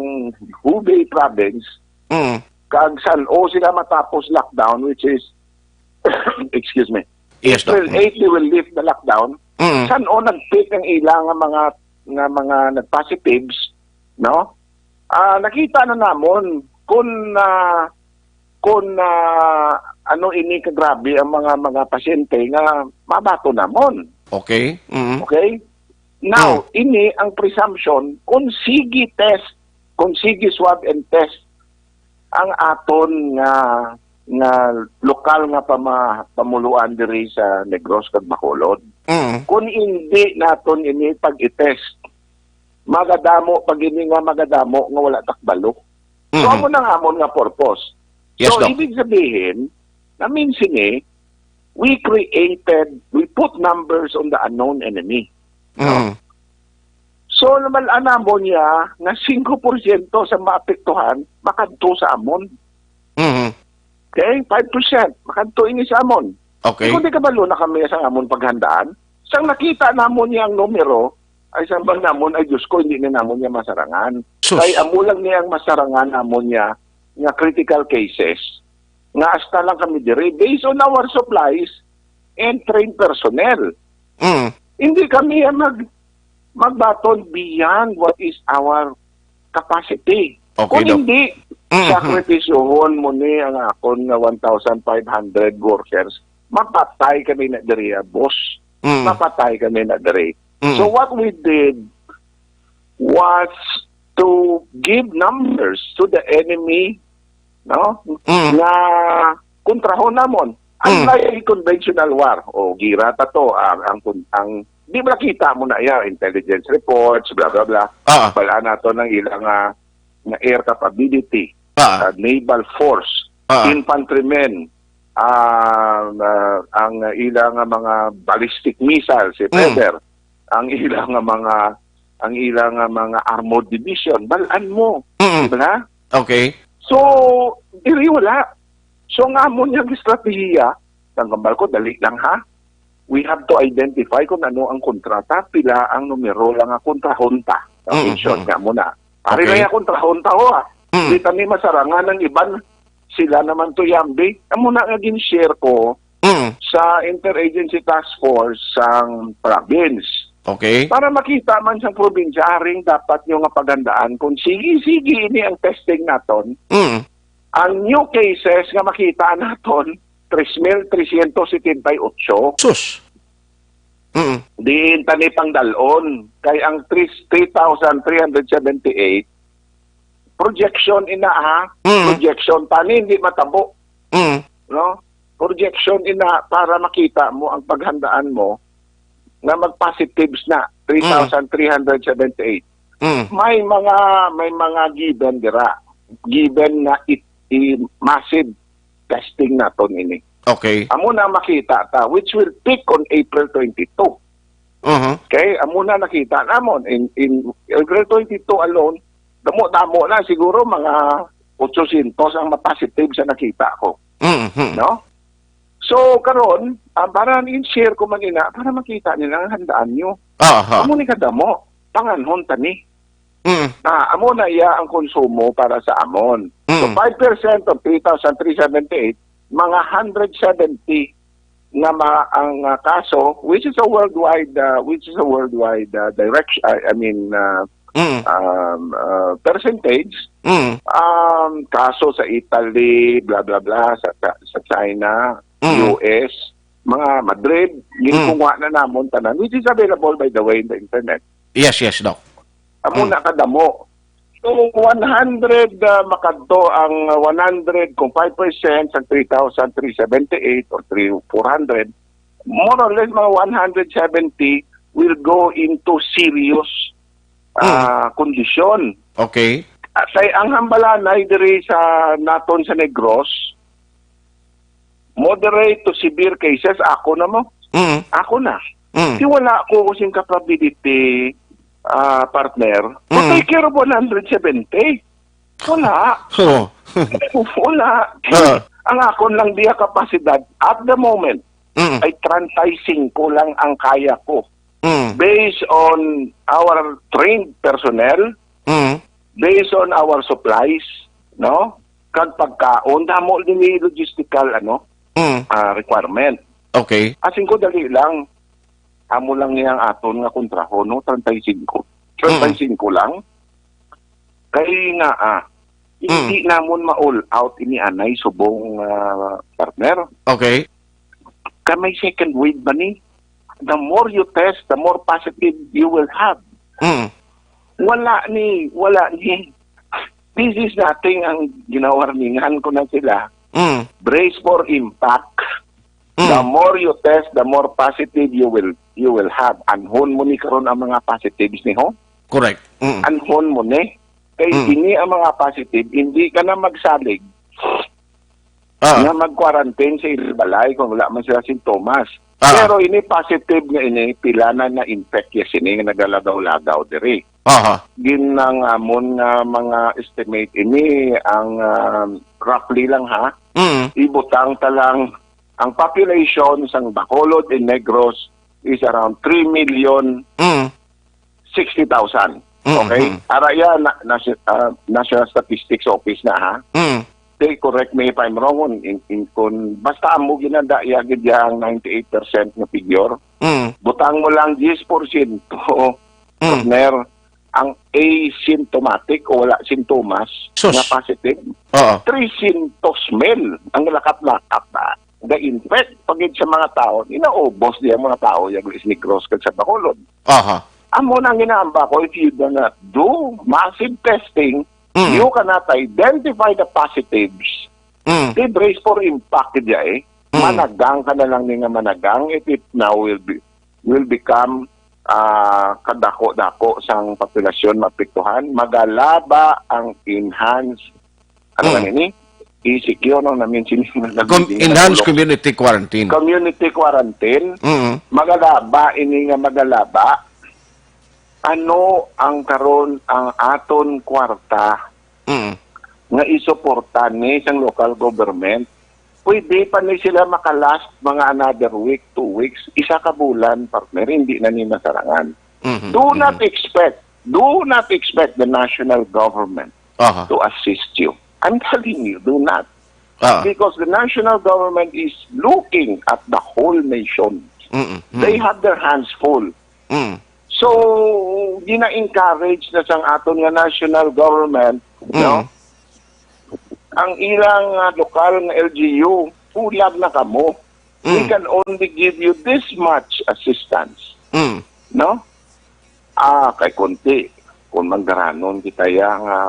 Hubei province, Mm. kag san-o sila matapos lockdown, which is, excuse me, Yes, Doc. April eight, they will lift the lockdown. Mm. San-o nag-peak ang ila nga mga, nga mga nag-positives, no? Ah, nakita na namon kung, ah, kung, ah, ano ini kagrabe ang mga, mga pasyente nga mabaton namon. Okay. Mm. Okay? Now, Mm. ini ang presumption kung sige test, kung sige swab and test ang aton nga, nga lokal nga pama-, pamuluan diri sa Negros kag Bacolod. Mm. Kung hindi naton ini pag-i-test, magadamo pa gini nga magadamo nga wala ta kabalo. So, Mhm. amo nang amon nga purpose. Yes, So, Doc. ibig sabihin, namin sini, we created, we put numbers on the unknown enemy. Mhm. So, nabal-an namon niya nga singko porsyento sa maapektuhan makadto sa amon. Mhm. Okay? Five percent makadto ini sa amon. Okay. Kung di kabalo na kami sa amon paghandaan, sang nakita namon niya ang numero, ay sambal namon, "Ay, Diyos ko, hindi na namon niya masarangan." Sus. Kay amo lang niya ang masarangan namon niya nga critical cases, nga hasta lang kami diri based on our supplies and trained personnel. Mm. Hindi kami ang mag-, magbaton beyond what is our capacity. Okay, Kung Doc. hindi, Mm, mm. sakripisyohon mo ni ang akon nga one thousand five hundred workers, mapatay kami na diri, ah, boss. Mm. Mapatay kami na diri. Mm. So what we did was to give numbers to the enemy, no? Mm. Nga kontrahon namon. Mm. Unlike conventional war, o gira ta to, ang, ang, ang, di ba nakita mo na iya, intelligence reports, bla, bla, bla. Ah. Bal-an nato ng ilang, ah, na air capability, Ah. ah, naval force, Ah. infantrymen, ah, ah, ang ilang, ah, mga ballistic missiles, if Mm. ever, ang ilang, ah, mga, ang ilang, ah, mga armored division, bal-an mo. Mm. Di ba na? Okay. So, diri wala. So, ang amon nga estratehiya, ang kambal ko, dali lang, ha? We have to identify kung ano ang kontrata, pila ang numero lang nga kontrahon ta. Mm, Attention, mm. nga muna. Pare Okay. na yung kontrahon ta, ho, ha? Mm. Di ta ni masarangan ang iban, sila naman to, Yambi. Amo na nga gin-share ko Mm. sa Interagency Task Force sang province. Okay. Para makita man sa probinsya, aring dapat nyo nga pagandaan kung sige-sige ini ang testing naton. Mm. Ang new cases nga makita naton, tres mil trescientos setenta y ocho. Sus. Mm. Diin tani pangdalon. Kay ang three, three thousand three hundred seventy-eight, projection ina, ha? Mm. Projection. Tani, hindi matabo. Mm. No? Projection ina para makita mo ang paghandaan mo. nga mag-positives na, three thousand three hundred seventy-eight. Mm. May mga, may mga given dira. Given na it, i-, massive testing naton ini. Okay. Amo na makita ta, which will peak on April twenty-two. Mhm. Okay, amo na nakita namon in, in April twenty-two alone, damo-damo na siguro mga eight hundred ang ma-positive sa nakita ko. Mhm. No? So karon, ah, para i-share ko man ina, para makita nila ang handaan nyo. Aha. Amo ni kadamo, panganhon ta ni. Mm. Ah, amo na iya ang konsumo para sa amon. So, Mm. five percent of three thousand three seventy-eight, mga hundred seventy nga ma-, ang, ah, kaso, which is a worldwide, ah, which is a worldwide, ah, direction, I, I mean, ah, Mm. um, ah, percentage, Mm. um, kaso sa Italy, blah, blah, blah, sa, sa, sa China, Mm. U S, mga Madrid, Mm. ginkuha na namon tanan, which is available, by the way, in the internet. Yes, yes, Doc. Amo Mm. na kadamo. So, one hundred, ah, makadto ang, ah, one hundred, kung five percent sa three thousand three seventy-eight or three, four hundred, more or less, mga one hundred seventy will go into serious, Mm. ah, kondisyon. Okay. Ah, kay ang hambalanay diri sa naton sa Negros, moderate to severe cases, ako na mo. Mm. Ako na. Mm. Di wala ko sing capability, ah, partner, to Mm. take care of one hundred seventy. Wala. Oo. Wala. Ah. Ang akon lang diya kapasidad at the moment Mm. ay treinta y cinco lang ang kaya ko. Mm. Based on our trained personnel, Mm. based on our supplies, no? Kag pagkaon, damo din ni logistical, ano, Mm. ah, requirement. Okay. Asing ko, dali lang. Amo lang niya ang aton nga kontrahon, no? Treinta y cinco. Mm. Treinta y cinco lang. Kay nga, ah, hindi Mm. namon ma-all out ini anay subong, ah, partner. Okay. Ka may second wave ba ni? The more you test, the more positive you will have. Mm. Wala ni, wala ni. This is nothing ang ginawarningan ko na sila. Mm. Brace for impact. Mm. The more you test, the more positive you will, you will have. Anhon mo ni karon ang mga positives ni ho? Correct. Mm. Anhon mo ni. Kay Mm. ini ang mga positive, hindi ka na magsalig Ah. nga mag-quarantine sa ilang balay kung wala man sila sintomas. Ah. Pero ini positive nga ini, pila na na-infect ya sini nga nagalagaw-lagaw diri. Aha. Gin ang amon nga mga estimate ini, ang, ah, roughly lang ha, Mm. ibutang ta lang, ang population sang Bacolod and Negros is around three million Mm. sixty thousand. Mm, Okay? mm. Ara ya, na, nasi-, ah, National Statistics Office na, ha? Mm. They correct me if I'm wrong, in, in, kun, basta amo ginanda ya gid ya ang ninety-eight percent nga figure. Mm. Butang mo lang diyes porsyento, Mm. partner, ang asymptomatic o wala sintomas Sus. nga positive. Oo. Three hundred mil ang lakat-lakat na ga-infect pa gid sa mga tao, inaubos niya ang mga tao, ya Luis Negros kag sa Bacolod. Aha. Amo na ang ginaamba ko, if you do not do massive testing, Mm. you cannot identify the positives. Mm. Di brace for impact diya eh. Mm. Managang ka na lang ni nga managang if it now will be, will become, ah, kadako-dako sang populasyon maapektuhan. Magalaba ang enhanced, ano Mm. man ini? E C Q, no? Namin sini Com-, nagiging enhanced nagulok. Community quarantine. Community quarantine. Mm. Magalaba ini nga magalaba. Ano ang karon ang aton kwarta Mm. nga isuporta ni sang local government? Pwede pa ni sila makalast mga another week, two weeks, isa ka bulan, partner, hindi na ni masarangan. Mhm. Do not Mhm. expect, do not expect the national government Aha. to assist you. I'm telling you, do not. Ah. Because the national government is looking at the whole nation. Mm-mm. They Mm. have their hands full. Mm. So, gina-encourage na sang aton nga national government, Mm. no? Ang ilang, ah, lokal nga L G U, hulag na kamo. We Mm. can only give you this much assistance. Mm. No? Ah, kay kunti, kung manggaranon kita ya nga,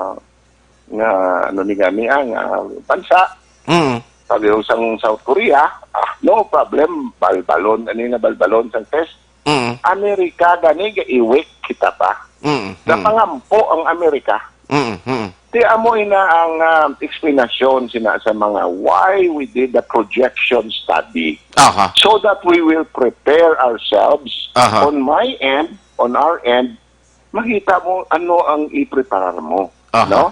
nga, ano ni gani, ah, nga bansa, Mm. sabi ko sang South Korea, ah, no problem, balbalon, ano na balbalon sang test? Mm. Amerika gani gaiwik kita pa. Mm, mm. Napangampo ang Amerika. Mm, mm. Ti amo ina ang, ah, explanation sina sa mga why we did the projection study. Aha. So that we will prepare ourselves Aha. on my end, on our end, makita mo ano ang ipreparar mo, Aha. no?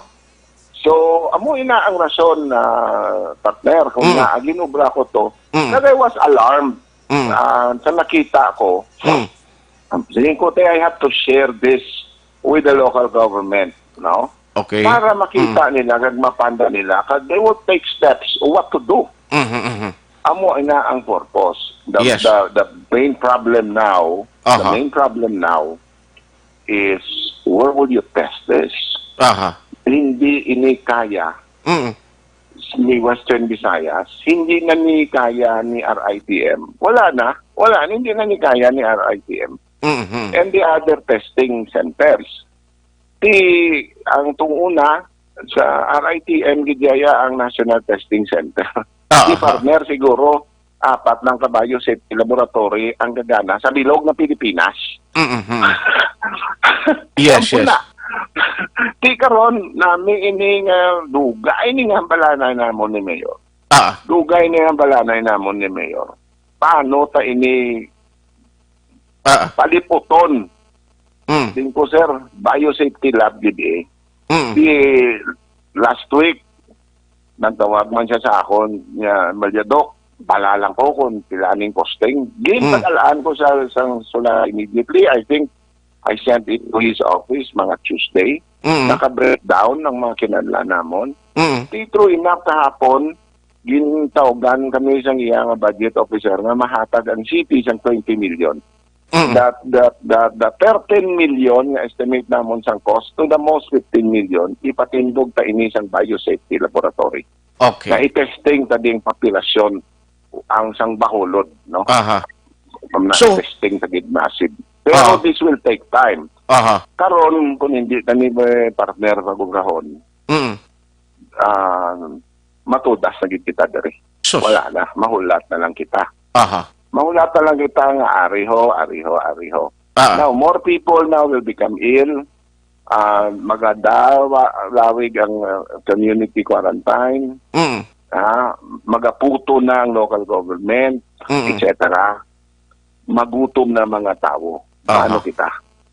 So, amo ina ang rason na, partner, kung Mm. nga ginobra ko to, Mm. that I was alarmed, Mm. ah, sa nakita ko. Mm. Ang siling ko, te, I have to share this with the local government, no? Okay. Para makita Mm. nila, kag mapanda nila, kag they will take steps what to do. Mhm, mhm. Amo ina ang purpose. The, Yes. the, the main problem now, the Aha. main problem now is where will you test this? Aha. Hindi ini kaya Mm. ni Western Visayas, hindi na ni kaya ni R I T M. Wala na. Wala na, hindi na ni kaya ni R I T M. Mhm. And the other testing centers. Ti, ang tunguna, sa R I T M gid yaya ang National Testing Center. Ah, Ti, ah. partner, siguro, apat lang ka biosafety laboratory ang gagana sa bilog na Pilipinas. Mhm. Yes, Sample yes. na. Ti karon, nami ini nga dugay ni nga hambalanay namon ni Mayor. Ah. Dugay ni nga hambalanay namon ni Mayor. Paano ta ini Ah. paliputon? Mm. Din ko, sir, biosafety lab gid eh. Mm. Di last week, nagtawag man siya sa akon nga, "Malyadok, bala lang ko kung pila ning costing." Gin, Mm. pagalaan ko sa, sa solar immediately. I think I sent it to his office mga Tuesday. Mm. Naka-breakdown ang mga kinahanglan namon. Mm. Di true enough, kahapon, gintawgan kami sang iya nga budget officer nga mahatag ang city sang twenty million. Mm. That, that, that, the thirteen million nga estimate namon sang cost to the most fifteen million, ipatindog ta ini sang biosafety laboratory. Okay. Na i-testing ta ding populasyon ang sang Bacolod, no? Aha. Ang na So i-testing ta gid massive. Pero Aha. this will take time. Aha. Karon, kung hindi na ni, eh, partner sa gobrahon, Mm. ah, matudas na gid kita diri. Sus. Wala na, mahulat na lang kita. Aha. Mahulat na lang kita nga ariho, ariho, ariho. Ah. Now, more people now will become ill. Ah, magadawa-, lawig ang, ah, community quarantine. Mm. Ah, magaputo na ang local government, Mm. et cetera. Magutom na mga tawo. Aha. Paano kita?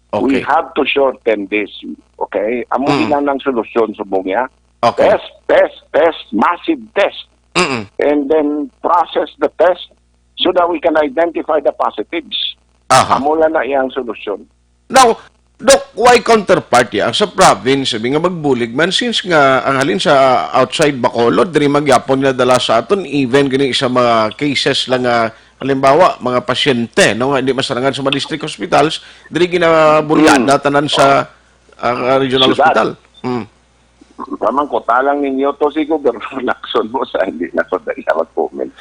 Okay. We have to shorten this. Okay? Amo Mm. ina ang solusyon subong niya. Okay. Test, test, test, massive test. Mm-mm. And then process the test so that we can identify the positives. Aha. Amo lang na iyang solusyon. Now, Doc, why counterpart ya sa province, sabi nga magbulig man, since nga ang halin sa outside Bacolod, diri man gyapon nila dala sa aton, even gani sa mga cases lang nga, halimbawa, mga pasyente, no, nga hindi masarangan sa mga district hospitals, diri ginabulyada Mm. tanan sa, Oh. ah, regional Syudad. Hospital. Mm. Pamangkota lang ninyo to si Governor Lacson mo sa hindi na ko dali na mag-comment.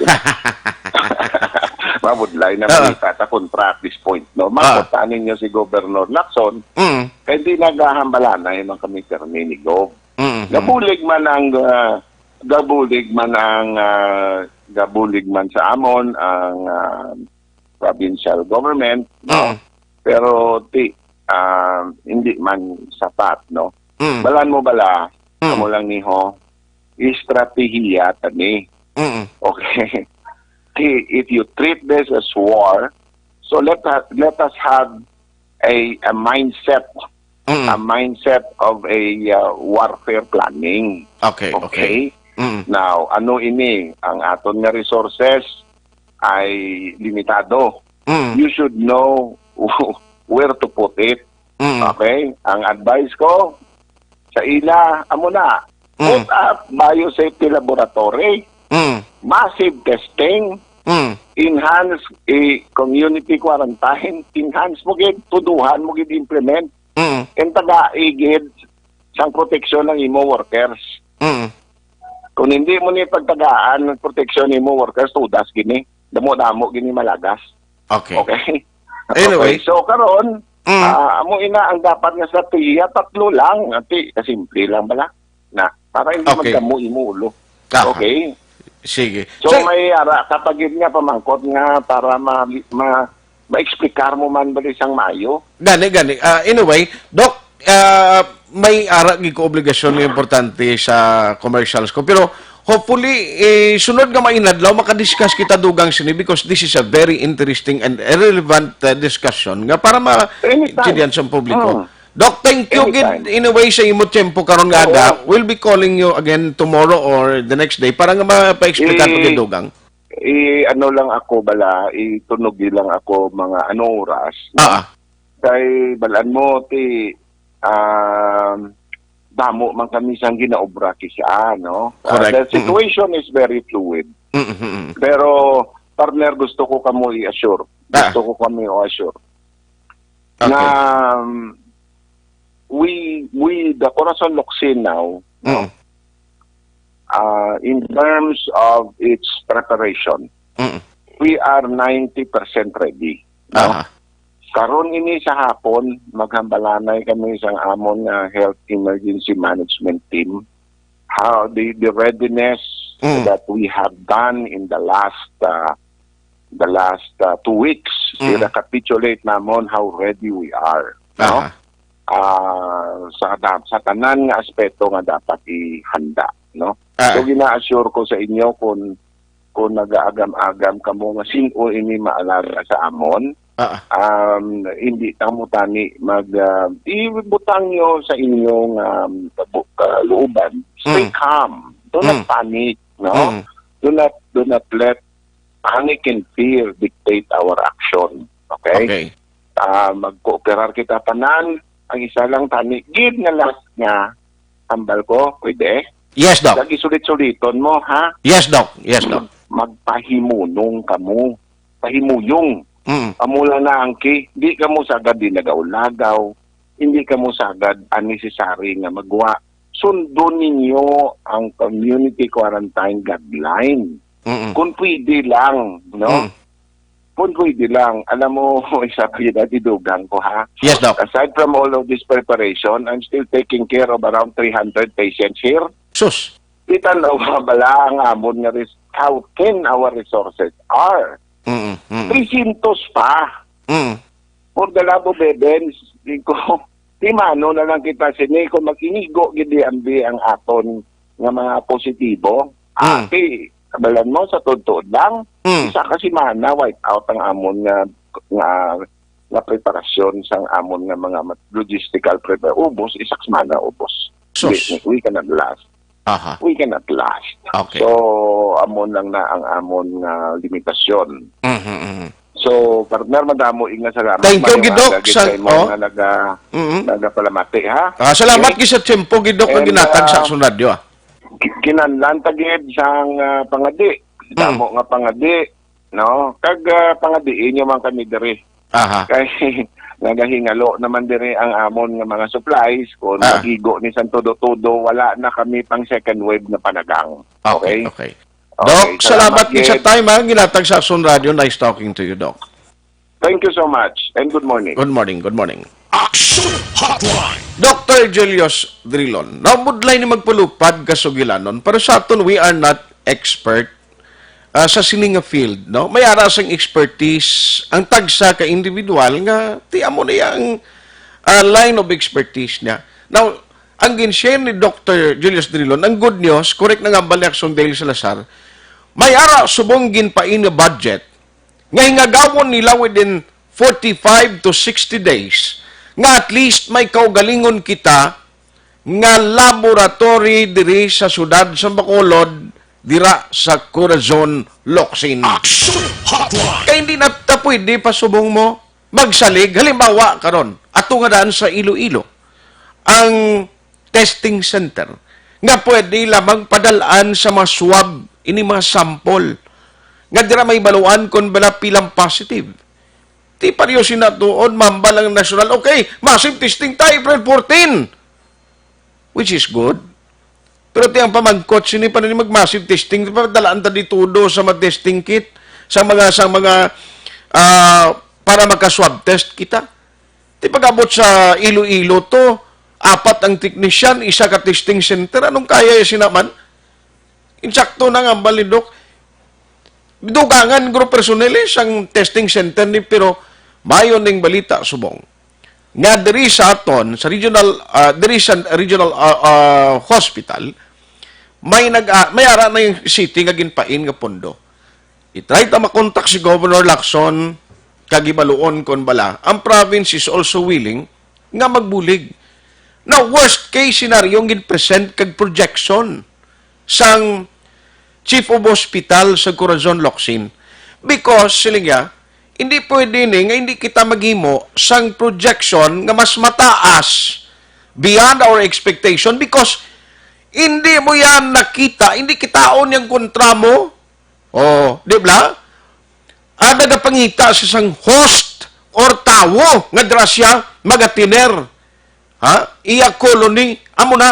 Mabudlay na Ah. manita ta kontra at this point, no? Ah. Mangkota ninyo si Governor Lacson, Mm. kay di nagahambalanay man kami permi ni Gov. Mm, mm. Gabulig man ang, ah, gabulig man ang, ah, gabulig man sa amon ang, ah, provincial government, no? Mm. Pero ti-, ah, hindi man sapat, no? Mm. Balan mo bala, Mm. amo lang ni ho, estratehiya ta ni. Mm. Okay. Ti-, if you treat this as war, so let us, let us have a, a mindset, Mm. a mindset of a, uh, warfare planning. Okay, Okay? okay. Mm. Now, ano ini ang aton nga resources? Ay limitado. Mm. You should know where to put it. Mm. Okay? Ang advice ko sa ila, amo na, Mm. put up biosafety laboratory, Mm. massive testing, Mm. enhance, eh, community quarantine, enhance mo gid, tuduhan mo gid implement, Mm. and tagai gid sang proteksyon ng imo workers. Mm. Kung hindi mo ni pagtagaan ng proteksyon nimo workers, tudas gini. Damo-damo gini malagas. Okay. Okay? Anyway. Okay, so karon, Mm. ah, amo ina ang dapat nga estratehiya, tatlo lang. Ati, kasimple lang bala. Na, para hindi Okay. magdamo imo ulo. Aha. Okay? Sige. So, So, may ara ka pa gid nga pamangkot nga para ma-, ma-, maexplikar mo man bali sang maayo. Gani, gani. Ah, anyway, Doc, ah, may ara gid ko obligasyon nga importante sa commercials ko. Pero hopefully, eh, sunod nga mainadlaw, makadiscuss kita dugang sini because this is a very interesting and relevant, ah, discussion nga para ma-, Anytime. intindihan sa publiko. Mm. Doc, thank you gid Anytime. in a way sa imo tempo karon nga Oo. aga. We'll be calling you again tomorrow or the next day para nga mapa-explicar pa Eh, gid dugang. I ano lang ako bala, itunogi lang ako mga ano oras. Ah, ah. Kay balaan mo ti um, damo man kami sang ginaobra kisa, no? Uh, Correct. the situation is very fluid. Mm, mm, mm. Pero partner, gusto ko kamo i-assure. Ah. Gusto ko kamo i-assure Okay. na um, we we the Corazon Locsin now, Mm, uh, in terms of its preparation, mm. we are ninety percent ready. No? Aha. Karon ini sa hapon, maghambalanay kami sa amon nga health emergency management team. How the, the readiness Mm. that we have done in the last uh, the last uh, two weeks, Mm. i-recapitulate namon how ready we are. No? Aha. Ah, sa da- sa tanan nga aspeto nga dapat ihanda, no? Ah. So gina-assure ko sa inyo kung kung nagaagam-agam kamo nga sin-o ini maalaga sa amon, Ah, um, hindi ta mo tani mag uh, ibutang nyo sa inyong um, kabu- kalooban. Stay Mm. calm. Do not Mm. panic, no? Mm. Do not do not let panic and fear dictate our action. Okay? Okay. Ah, magkooperar kita tanan. Ang isa lang tani gid nga last nga hambal ko, pwede? Yes, Doc. Lagi sulit-suliton mo, ha? Yes, Doc. Yes, Doc. Magpahimunong kamo. Pahimuyong. Mm. Amo lang na ang key. Di kamo sagad di nagaulagaw. Hindi kamo sagad unnecessary nga magwa. Sundon ninyo ang community quarantine guideline. Mm. Kung pwede lang, no? Mm. Kung pwede lang. Alam mo, isa pa yun ang idugang ko, ha? Yes, Doc. Aside from all of this preparation, I'm still taking care of around three hundred patients here. Sus. Kita na bala ang amon nga res- how thin our resources are. Mm, mm. Three hundred pa. Mm. For the love of heavens, di ko, di mano na lang kita sini kung mag-inigo gid di ambi ang aton nga mga positibo. Mm. Ati, kabalan mo, sa tuod-tuod lang, Mm. isa ka semana, wipe out ang amon nga, nga, nga preparasyon sang amon nga mga mat- logistical prepare. Ubos, isa ka semana, ubos. Sus. We, we cannot last. Aha. We cannot last. Okay. So, amon lang na ang amon nga limitasyon. Mhm, mhm. So, partner, madamo nga salamat. Thank you, Mayong Gidok, aga gid sa- sa imo oh. nga naga, Mhm. nagapalamati, ha? Ah, salamat Okay? gid sa tiyempo, Gidok, nga And, ginatag sa ah, Aksyon Radio, ah. Ki- Kinahanglan ta gid sang ah, pangadi. Mm. Damo nga pangadi, no? Kag ah, pangadiin nyo man kami diri. Aha. Kay nagahingalo naman diri ang amon nga mga supplies. Kung Ah. magigo ni sang todo-todo, wala na kami pang second wave na panagang. Okay, Okay? okay. Okay, Doc, salamat salamat gid sa gid. time, ha. Ginatag sa Aksyon Radio. Nice talking to you, Doc. Thank you so much and good morning. Good morning, good morning. Aksyon Hotline. Doctor Julius Drilon, nabudlay ni magpalupad kasugilanon, pero sa aton, we are not expert ah, sa sini nga field, no? May ara sang expertise ang tagsa ka individual nga ti amo na iya ang ah, line of expertise niya. Now, ang gin-share ni Doctor Julius Drilon, ang good news, correct na nga ang balik Dale Salazar, may ara subong ginpain nga budget nga hingagawon nila within forty-five to sixty days nga at least may kaugalingon kita nga laboratory diri sa siyudad sa Bacolod, dira sa Corazon, Locsin. Aksyon Hotline. Kay hindi na ta pwede pasubong mo magsalig. Halimbawa, karon, ato nga daan sa Iloilo, ang testing center nga pwede lamang padalaan sa mga swab ini mga sample nga dira may baluan kung bala pilang positive. Di pareho sina tuod, mambal ang nasyonal. Okay, massive testing tayo April fourteen. Which is good. Pero ti ang pamangkot, sini pa na mag-massive testing, di pa dalaan ta di todo sa mga testing kit, sa mga, sa mga, ah, para magka-swab test kita. Ti pag-abot sa Iloilo to, apat ang technician, isa ka testing center. Anong kaya ya sinaman? Insakto na nga, balidok. Dugangan group personnel eh, sang testing center ni, pero Mayo ning balita subong nga diri sa aton sa regional, ah, diri sa regional, ah, ah, hospital, may nag ah, may ara na yung city nga ginpain nga pondo. I-try ta makontak si Governor Lacson kag ibaluon kon bala ang province is also willing nga magbulig. Now, worst case scenario ang gin-present kag projection sang Chief of Hospital sa Corazon, Locsin. Because, siling niya, hindi pwede ni nga hindi kita maghimo sang projection nga mas mataas beyond our expectation because hindi mo yan nakita, hindi kitaon yung kontra mo. Oh, di ba? Ang nagapangita sa isang host or tawo nga dira siya magatiner. Ha? Iya colony. Amo na.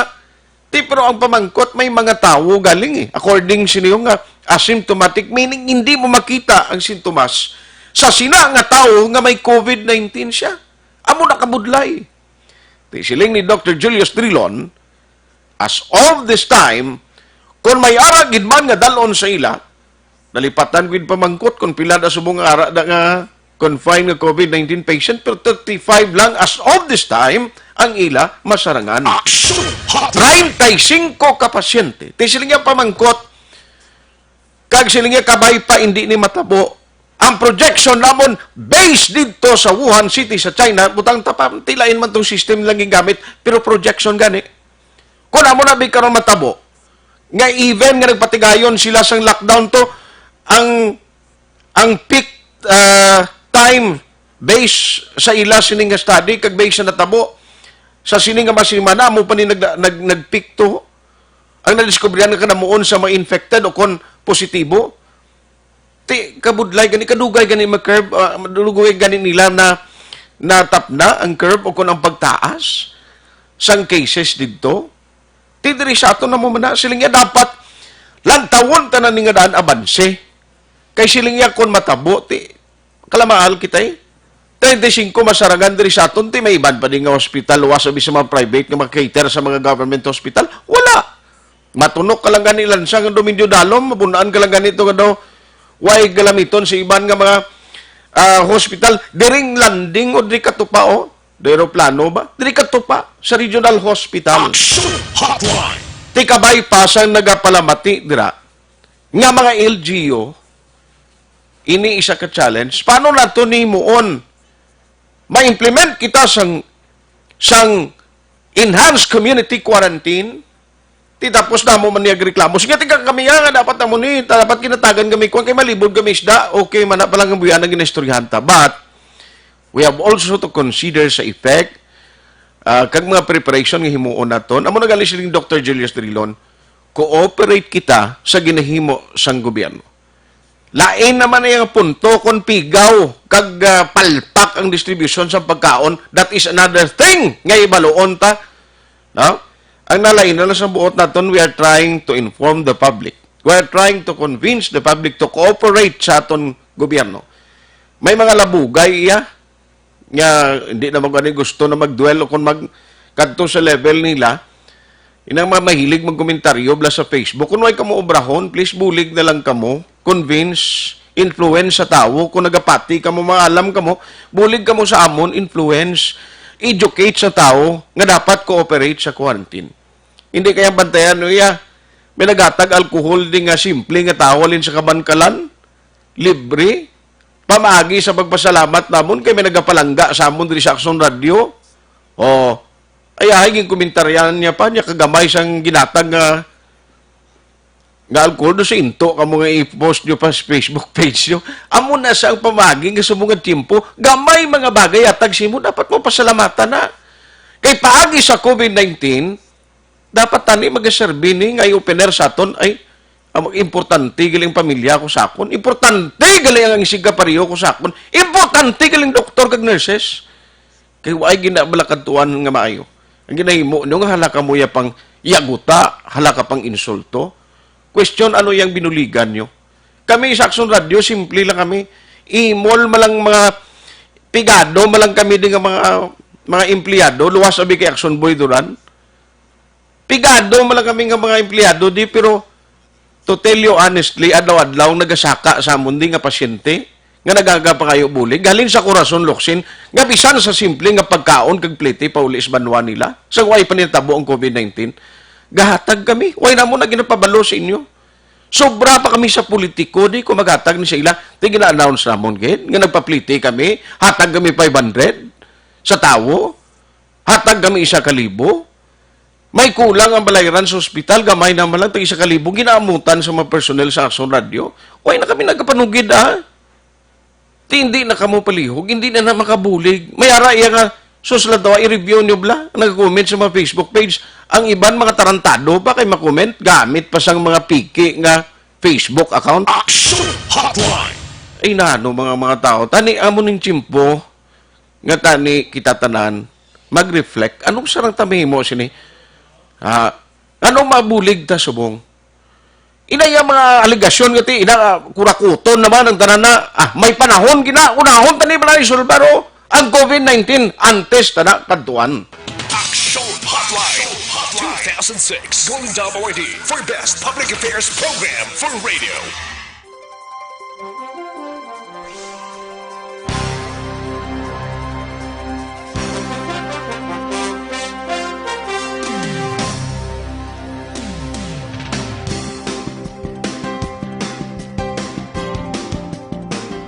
Ti, pero ang pamangkot, may mga tawo galing eh. According siniyo nga asymptomatic, meaning hindi mo makita ang sintomas sa sina nga tawo nga may covid nineteen siya. Amo na kabudlay. Ti siling ni Doctor Julius Drilon, as of this time, kung may ara gid man nga dalon sa ila, nalipatan gid pamangkot kung pila na subong nga ara da nga confined nga covid nineteen patient, pero thirty-five lang as of this time ang ila masarangan. Action Hotline! Treinta y cinco ka pasyente. Ti siling niya pamangkot, kag siling niya kabay pa hindi ni matabo. Ang projection namon based dito sa Wuhan City sa China, butang ta pa, tilain man tong system lang gigamit, pero projection gani. Kung amo na bi karon matabo, nga even nga nagpatigayon sila sang lockdown to, ang ang peak, ah, time based sa ila sini nga study kag based sa natabo sa sini nga mga semana, amo pa ni nag, nag, nag-peak to. Ang nadiskubrihan nga kanamuon sa mga infected o kon positibo, ti kabudlay gani, kadugay gani mag-curve, ah, kadugay gani nila na natapna ang curve o kon ang pagtaas sang cases didto. Ti diri sa aton na mo man na, siling niya dapat lantawon tanan ni nga daan abanse. Kay siling niya kon matabo, ti kalamahal kita eh. Treinta y cinco masarangan diri sa aton, ti may iban pa din nga hospital, luwas abi sa mga private nga makater sa mga government hospital. Wala. Matunok ka lang gani lansa nga Domingo Dalom, mabunaan ka lang gani to nga daw, way galamiton sa iban nga mga, ah, hospital. Diring landing o diri katupa, oh. Do eroplano ba? Diri katupa sa regional hospital. Action Hotline! Ti kabay pa sang nagapalamati dira nga mga L G U, ini isa ka challenge. Paano nato ni muon? Ma-implement kita sang, sang enhanced community quarantine, ti tapos namo man niya reklamo. Sige, tika kami nga, nga dapat namo ni, dapat kinatagan kami, kung kay malibog kami isda, okay, man na pala nga buyan ang ginaistoryahan ta. But, we have also to consider sa effect, ah, kag mga preparation nga himuon naton. Amo na gali siling Doctor Julius Drilon, cooperate kita sa ginahimo sang gobyerno. Lain naman ang punto kung pigaw kag, ah, palpak ang distribution sa pagkaon. That is another thing nga ibaluon ta. No? Ang nalain na lang sa buot naton, we are trying to inform the public. We are trying to convince the public to cooperate sa aton gobyerno. May mga labugay iya nga hindi na magani gusto na mag-dwell o kung mag kadto sa level nila. Inang mga mahilig magkomentaryo bala sa Facebook, kung way kamo obrahon, please bulig na lang kamo, convince, influence sa tawo. Kung nagapati kamo, maalam kamo, bulig kamo sa amon, influence, educate sa tawo nga dapat cooperate sa quarantine. Hindi kaya bantayan, no, iya, may nagatag alcohol di nga simple nga tawo halin sa kabankalan, libre, pamaagi sa pagpasalamat namon kay may nagapalangga sa amon diri sa Aksyon Radio. O, ay, ay, ginkomentaryahan niya pa niya kagamay sang ginatag nga, nga alcohol do sa into kamo nga i-post nyo pa sa Facebook page nyo. Amo na sa ang pamaagi nga sa mga tiyempo, gamay mga bagay atag simo, dapat mo pasalamatan na. Kay paagi sa covid nineteen, dapat tani magaserbi ni nga eye-opener sa aton, ay, ang importante galing pamilya ko sa akon. Importante galing ang sigkapareho ko sa akon. Importante galing doktor kag nurses. Kay waay ginabalakadtuan nga maayo. Ang ginahimo nyo nga hala ka mo ya pang yaguta, hala ka pang insulto. Question, ano yang binuligan nyo? Kami sa Aksyon Radio, simple lang kami. Imol malang mga pigado, malang kami din nga mga, mga empleyado, luwas abi kay Aksyon Boy Duran. Pigado man lang kami nga mga empleyado di, pero to tell you honestly, adlaw-adlaw nagasaka sa amon di nga pasyente. nga nagaga pa kayo bulig, halin sa Corazon, Locsin, nga bisan sa simple nga pagkaon kag plete pauli sa banwa nila, sa way pa nitabo ang covid nineteen, gahatag kami. Way namo na ginapabalo sa inyo. Sobra pa kami sa politiko, di ko maghatag ni sa ila. Ti gina-announce namon gid nga nagpaplete kami, hatag kami five hundred sa tawo, hatag kami isa ka libo. May kulang ang balayran sa ospital, gamay naman lang, tag isa ka libo, ginaamutan sa mga personnel sa Aksyon Radio. Way na kami nagapanugid, ah. Ti hindi na kamo palihog, hindi na na makabulig. May ara iya nga, sus lang daw, i-review nyo bla, nag-comment sa mga Facebook page. Ang iban, mga tarantado pa kay makomment, gamit pa sang mga piki nga Facebook account. Action Hotline! Ay nano, mga, mga tao, tani amo ning tiyempo nga tani kita tanan mag-reflect. Anong sarang ta mahimo sini? Ah, ano mabulig ta subong? Ina iya mga alegasyon nga ti, ina, ah, kurakuton naman ang tanan na, ah, may panahon gina, unahon tani bala isulbar, oh, ang covid nineteen antes tana kadtuan. Action Hotline two thousand six Golden Dome Awardee for Best Public Affairs Program for Radio.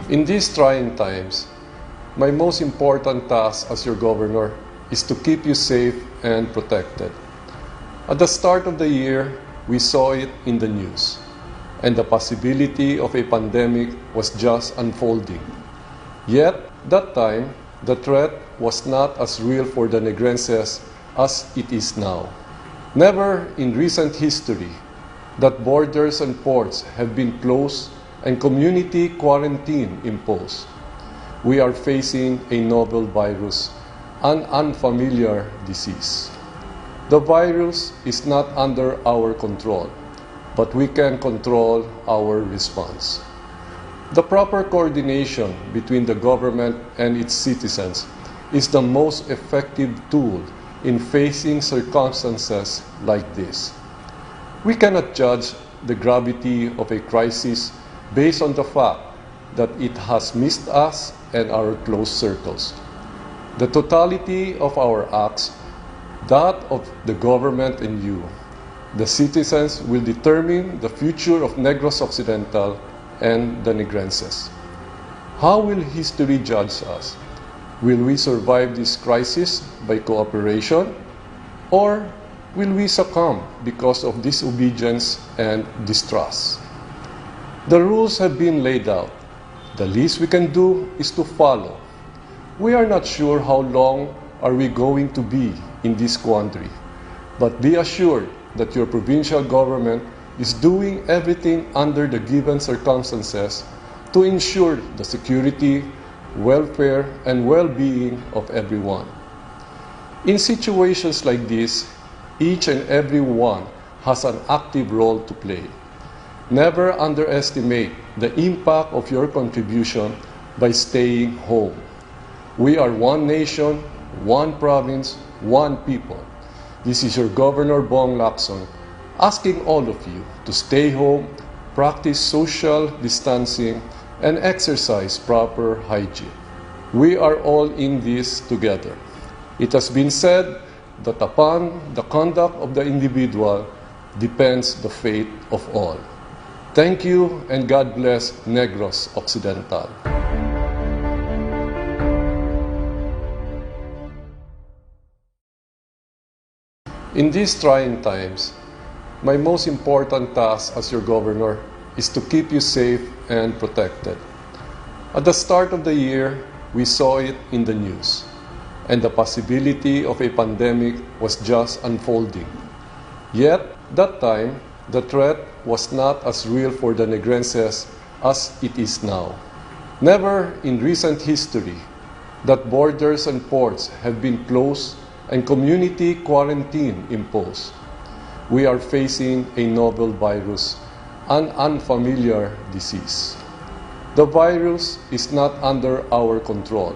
In these trying times, my most important task as your governor is to keep you safe and protected. At the start of the year, we saw it in the news, and the possibility of a pandemic was just unfolding. Yet, that time, the threat was not as real for the Negrenses as it is now. Never in recent history that borders and ports have been closed and community quarantine imposed. We are facing a novel virus, an unfamiliar disease. The virus is not under our control, but we can control our response. The proper coordination between the government and its citizens is the most effective tool in facing circumstances like this. We cannot judge the gravity of a crisis based on the fact that it has missed us and our close circles. The totality of our acts, that of the government and you, the citizens, will determine the future of Negros Occidental and the Negrenses. How will history judge us? Will we survive this crisis by cooperation, or will we succumb because of disobedience and distrust? The rules have been laid out. The least we can do is to follow. We are not sure how long are we going to be in this quandary, but be assured that your provincial government is doing everything under the given circumstances to ensure the security, welfare, and well-being of everyone. In situations like this, each and every one has an active role to play. Never underestimate the impact of your contribution by staying home. We are one nation, one province, one people. This is your Governor Bong Lacson asking all of you to stay home, practice social distancing, and exercise proper hygiene. We are all in this together. It has been said that upon the conduct of the individual depends the fate of all. Thank you and God bless Negros Occidental. In these trying times, my most important task as your governor is to keep you safe and protected. At the start of the year, we saw it in the news, and the possibility of a pandemic was just unfolding. Yet, that time, the threat was not as real for the Negrenses as it is now. Never in recent history that borders and ports have been closed and community quarantine imposed. We are facing a novel virus, an unfamiliar disease. The virus is not under our control,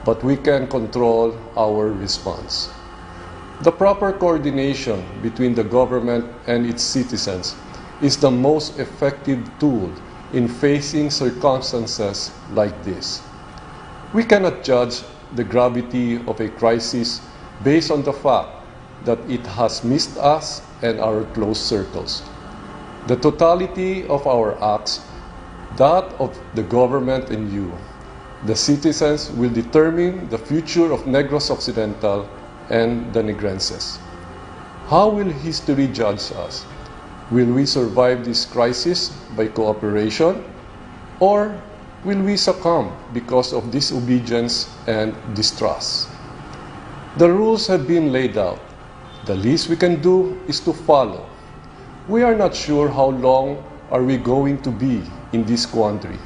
but we can control our response. The proper coordination between the government and its citizens is the most effective tool in facing circumstances like this. We cannot judge the gravity of a crisis based on the fact that it has missed us and our close circles. The totality of our acts, that of the government and you, the citizens, will determine the future of Negros Occidental and the Negrenses. How will history judge us? Will we survive this crisis by cooperation, or will we succumb because of disobedience and distrust? The rules have been laid out. The least we can do is to follow. We are not sure how long are we going to be in this quandary,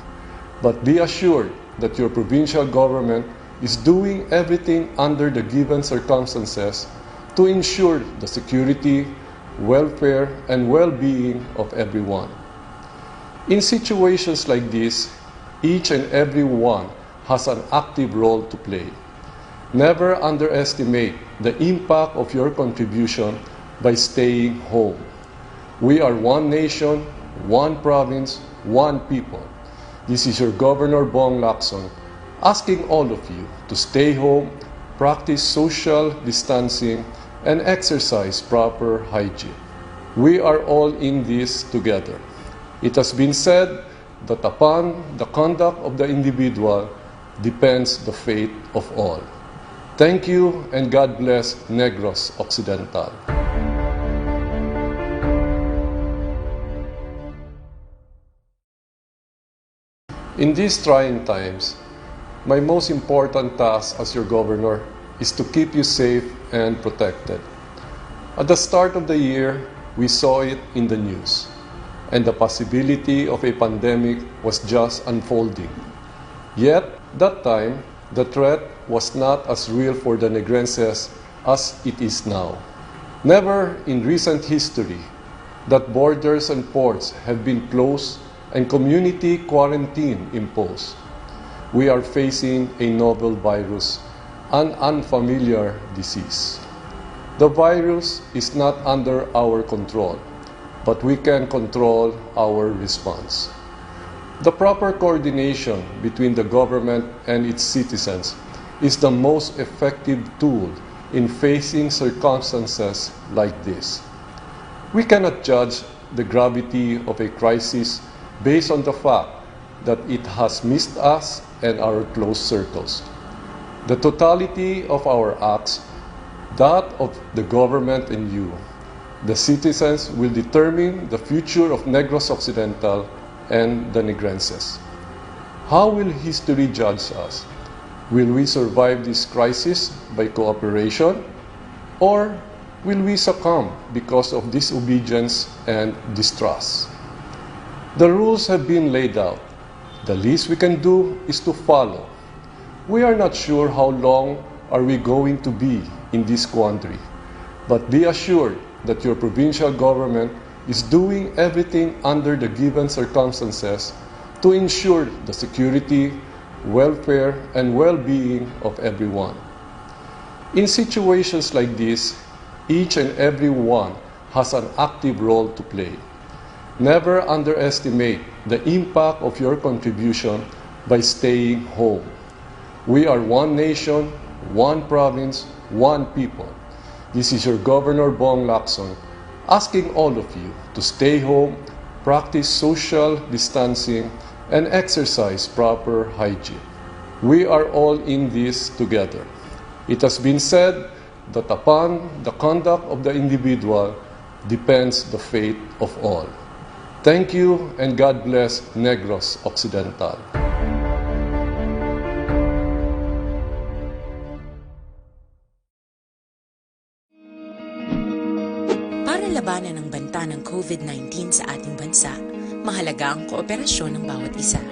but be assured that your provincial government is doing everything under the given circumstances to ensure the security, welfare, and well-being of everyone. In situations like this, each and every one has an active role to play. Never underestimate the impact of your contribution by staying home. We are one nation, one province, one people. This is your Governor Bong Lacson asking all of you to stay home, practice social distancing, and exercise proper hygiene. We are all in this together. It has been said that upon the conduct of the individual depends the fate of all. Thank you and God bless Negros Occidental. In these trying times, my most important task as your governor is to keep you safe and protected. At the start of the year, we saw it in the news, and the possibility of a pandemic was just unfolding. Yet, that time, the threat was not as real for the Negrenses as it is now. Never in recent history that borders and ports have been closed and community quarantine imposed. We are facing a novel virus, an unfamiliar disease. The virus is not under our control, but we can control our response. The proper coordination between the government and its citizens is the most effective tool in facing circumstances like this. We cannot judge the gravity of a crisis based on the fact that it has missed us and our close circles. The totality of our acts, that of the government and you, the citizens, will determine the future of Negros Occidental and the Negrenses. How will history judge us? Will we survive this crisis by cooperation, or will we succumb because of disobedience and distrust? The rules have been laid out. The least we can do is to follow. We are not sure how long are we going to be in this quandary, but be assured that your provincial government is doing everything under the given circumstances to ensure the security, welfare, and well-being of everyone. In situations like this, each and every one has an active role to play. Never underestimate the impact of your contribution by staying home. We are one nation, one province, one people. This is your Governor Bong Lacson asking all of you to stay home, practice social distancing, and exercise proper hygiene. We are all in this together. It has been said that upon the conduct of the individual depends the fate of all. Thank you and God bless Negros Occidental. Para labanan ang banta ng COVID nineteen sa ating bansa, mahalaga ang kooperasyon ng bawat isa.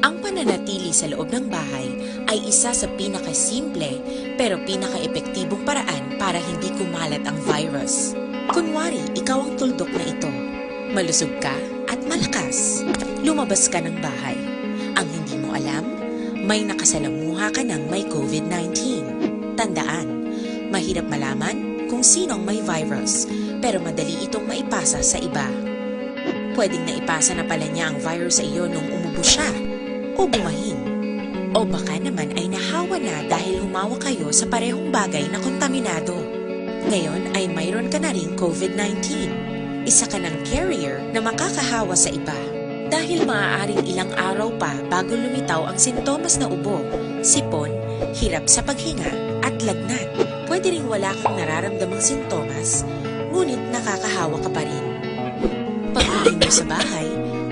Ang pananatili sa loob ng bahay ay isa sa pinakasimple pero pinakaepektibong paraan para hindi kumalat ang virus. Kunwari, ikaw ang tuldok na ito. Malusog ka at malakas. Lumabas ka ng bahay. Ang hindi mo alam, may nakasalamuha ka ng may COVID nineteen. Tandaan, mahirap malaman kung sino ang may virus, pero madali itong maipasa sa iba. Pwedeng naipasa na pala niya ang virus sa iyo nung umubo siya o bumahin. O baka naman ay nahawa na dahil humawak kayo sa parehong bagay na kontaminado. Ngayon ay mayroon ka na ring COVID nineteen. Isa ka ng carrier na makakahawa sa iba. Dahil maaaring ilang araw pa bago lumitaw ang sintomas na ubo, sipon, hirap sa paghinga, at lagnat. Pwede ring wala kang nararamdamang sintomas, ngunit nakakahawa ka pa rin. Pag-uwi mo sa bahay,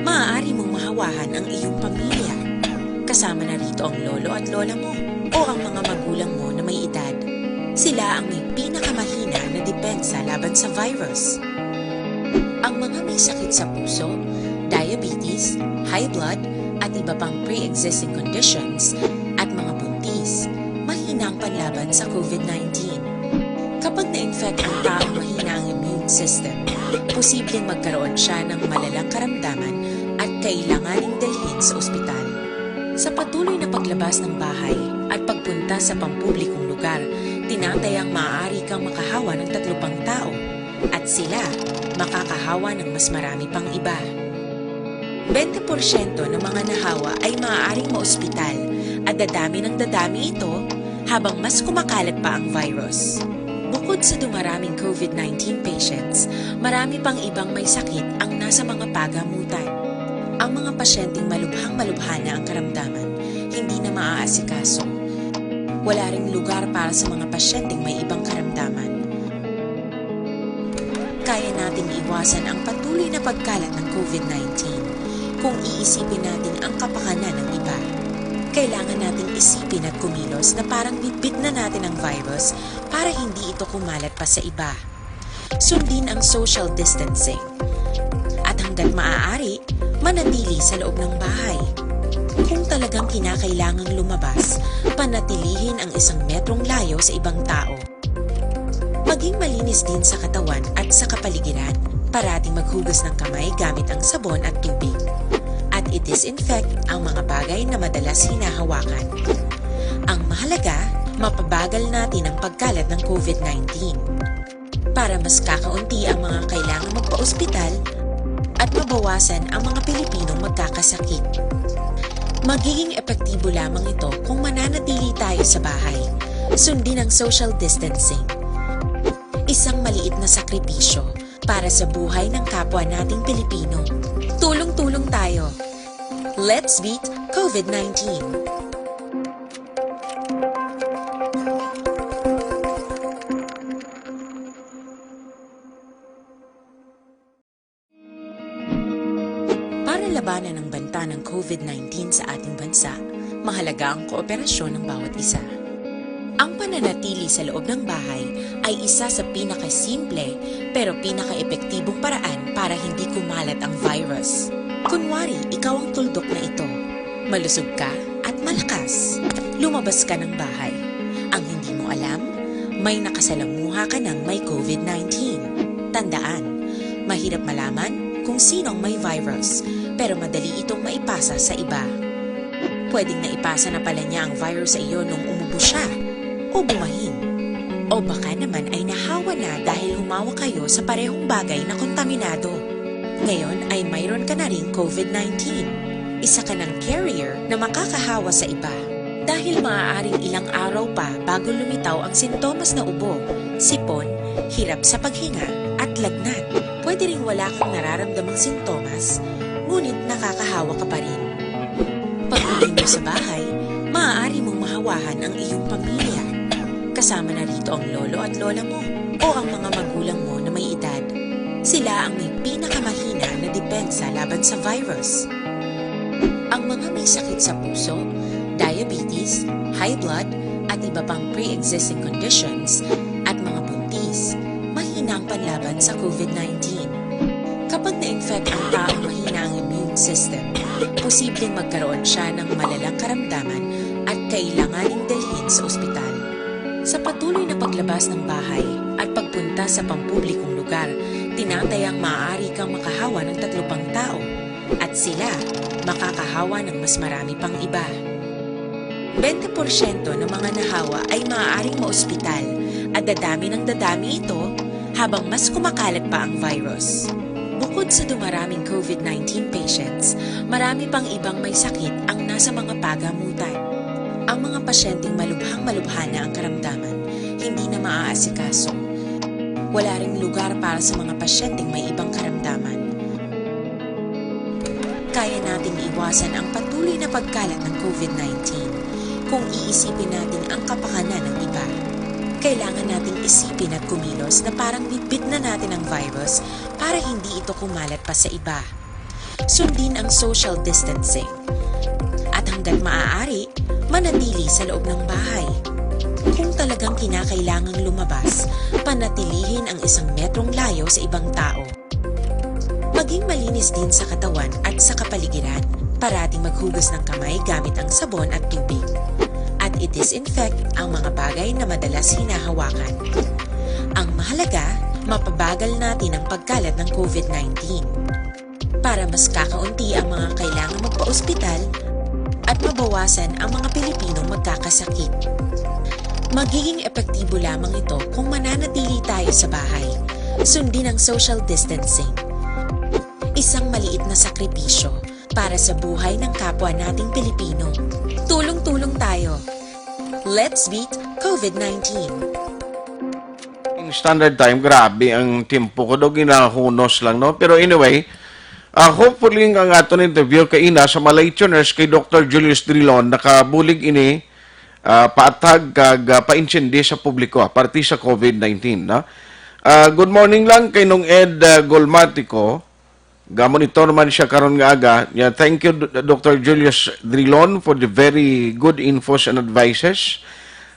maaari mong mahawahan ang iyong pamilya. Kasama na rito ang lolo at lola mo o ang mga magulang mo na may edad. Sila ang may pinakamahina na depensa laban sa virus. Ang mga may sakit sa puso, diabetes, high blood, at iba pang pre-existing conditions, at mga buntis, mahina ang panlaban sa COVID nineteen. Kapag na-infect ang taong mahina ang immune system, posibleng magkaroon siya ng malalang karamdaman at kailanganing dalhin sa ospital. Sa patuloy na paglabas ng bahay at pagpunta sa pampublikong lugar, tinatayang maaari kang makahawa ng tatlo pang tao, at sila makakahawa ng mas marami pang iba. Bente porsyento ng mga nahawa ay maaaring maospital, at dadami ng dadami ito habang mas kumakalat pa ang virus. Bukod sa dumaraming COVID nineteen patients, marami pang ibang may sakit ang nasa mga pagamutan. Ang mga pasyenteng malubhang-malubha na ang karamdaman, hindi na maaasikaso. Wala ring lugar para sa mga pasyenteng may ibang karamdaman. Kaya nating iwasan ang patuloy na pagkalat ng COVID nineteen kung iisipin natin ang kapakanan ng iba. Kailangan nating isipin at kumilos na parang bitbit na natin ang virus para hindi ito kumalat pa sa iba. Sundin ang social distancing. At hanggat maaari, manatili sa loob ng bahay. Kung talagang kinakailangang lumabas, panatilihin ang isang metrong layo sa ibang tao. Maging malinis din sa katawan at sa kapaligiran. Parating maghugas ng kamay gamit ang sabon at tubig. At i-disinfect ang mga bagay na madalas hinahawakan. Ang mahalaga, mapabagal natin ang pagkalat ng COVID nineteen. Para mas kakaunti ang mga kailangang magpa-ospital at mabawasan ang mga Pilipinong magkakasakit. Magiging epektibo lamang ito kung mananatili tayo sa bahay. Sundin ang social distancing. Isang maliit na sakripisyo para sa buhay ng kapwa nating Pilipino. Tulong-tulong tayo. Let's beat COVID nineteen. Para labanan ang banta ng COVID nineteen sa ating bansa, mahalaga ang kooperasyon ng bawat isa. Ang pananatili sa loob ng bahay ay isa sa pinakasimple pero pinakaepektibong paraan para hindi kumalat ang virus. Kunwari, ikaw ang tuldok na ito. Malusog ka at malakas. Lumabas ka ng bahay. Ang hindi mo alam, may nakasalamuha ka ng may COVID nineteen. Tandaan, mahirap malaman kung sino ang may virus, pero madali itong maipasa sa iba. Pwedeng naipasa na pala niya ang virus sa iyo nung umubo siya o bumahin. O baka naman ay nahawa na dahil humawak kayo sa parehong bagay na kontaminado. Ngayon ay mayroon ka na ring COVID nineteen. Isa ka ng carrier na makakahawa sa iba. Dahil maaaring ilang araw pa bago lumitaw ang sintomas na ubo, sipon, hirap sa paghinga, at lagnat. Pwede ring wala kang nararamdamang sintomas, ngunit nakakahawa ka pa rin. Pag-uwi mo sa bahay, maaari mong mahawahan ang iyong pamilya. Kasama na rito ang lolo at lola mo o ang mga magulang mo na may edad. Sila ang may pinakamahina na depensa laban sa virus. Ang mga may sakit sa puso, diabetes, high blood, at iba pang pre-existing conditions, at mga buntis, mahina ang panlaban sa COVID nineteen. Kapag na-infect ang taong mahina ang immune system, posibleng magkaroon siya ng malalang karamdaman at kailanganing dalhin sa ospital. Sa patuloy na paglabas ng bahay at pagpunta sa pampublikong lugar, tinatayang maaari kang makahawa ng tatlo pang tao, at sila makakahawa ng mas marami pang iba. Bente porsyento ng mga nahawa ay maaaring maospital, at dadami ng dadami ito habang mas kumakalat pa ang virus. Bukod sa dumaraming COVID nineteen patients, marami pang ibang may sakit ang nasa mga pagamutan. Ang mga pasyenteng malubhang-malubha na ang karamdaman, hindi na maaasikaso. Wala ring lugar para sa mga pasyenteng may ibang karamdaman. Kaya nating iwasan ang patuloy na pagkalat ng COVID nineteen kung iisipin natin ang kapakanan ng iba. Kailangan nating isipin at kumilos na parang bitbit na natin ang virus para hindi ito kumalat pa sa iba. Sundin ang social distancing. At hanggat maaari, manatili sa loob ng bahay. Kung talagang kinakailangang lumabas, panatilihin ang isang metrong layo sa ibang tao. Maging malinis din sa katawan at sa kapaligiran. Parating maghugas ng kamay gamit ang sabon at tubig. At i-disinfect ang mga bagay na madalas hinahawakan. Ang mahalaga, mapabagal natin ang pagkalat ng COVID nineteen. Para mas kakaunti ang mga kailangang magpa-ospital at mabawasan ang mga Pilipinong magkakasakit. Magiging epektibo lamang ito kung mananatili tayo sa bahay. Sundin ang social distancing. Isang maliit na sakripisyo para sa buhay ng kapwa nating Pilipino. Tulong-tulong tayo. Let's beat COVID nineteen. Ang standard time, grabe ang tempo ko do, ginahunos lang, no? Pero anyway, ah, hopefully ang aton interview kay ina sa mga lighteners kay Doctor Julius Drilon, nakabulig ini, ah, paathag kag, ah, paintindi sa publiko, ah, parte sa COVID nineteen, no? Ah, good morning lang kay Nung Ed, ah, Golmatico. Gamonitor man siya karon nga aga. Yeah, thank you, D- Doctor Julius Drilon, for the very good infos and advices.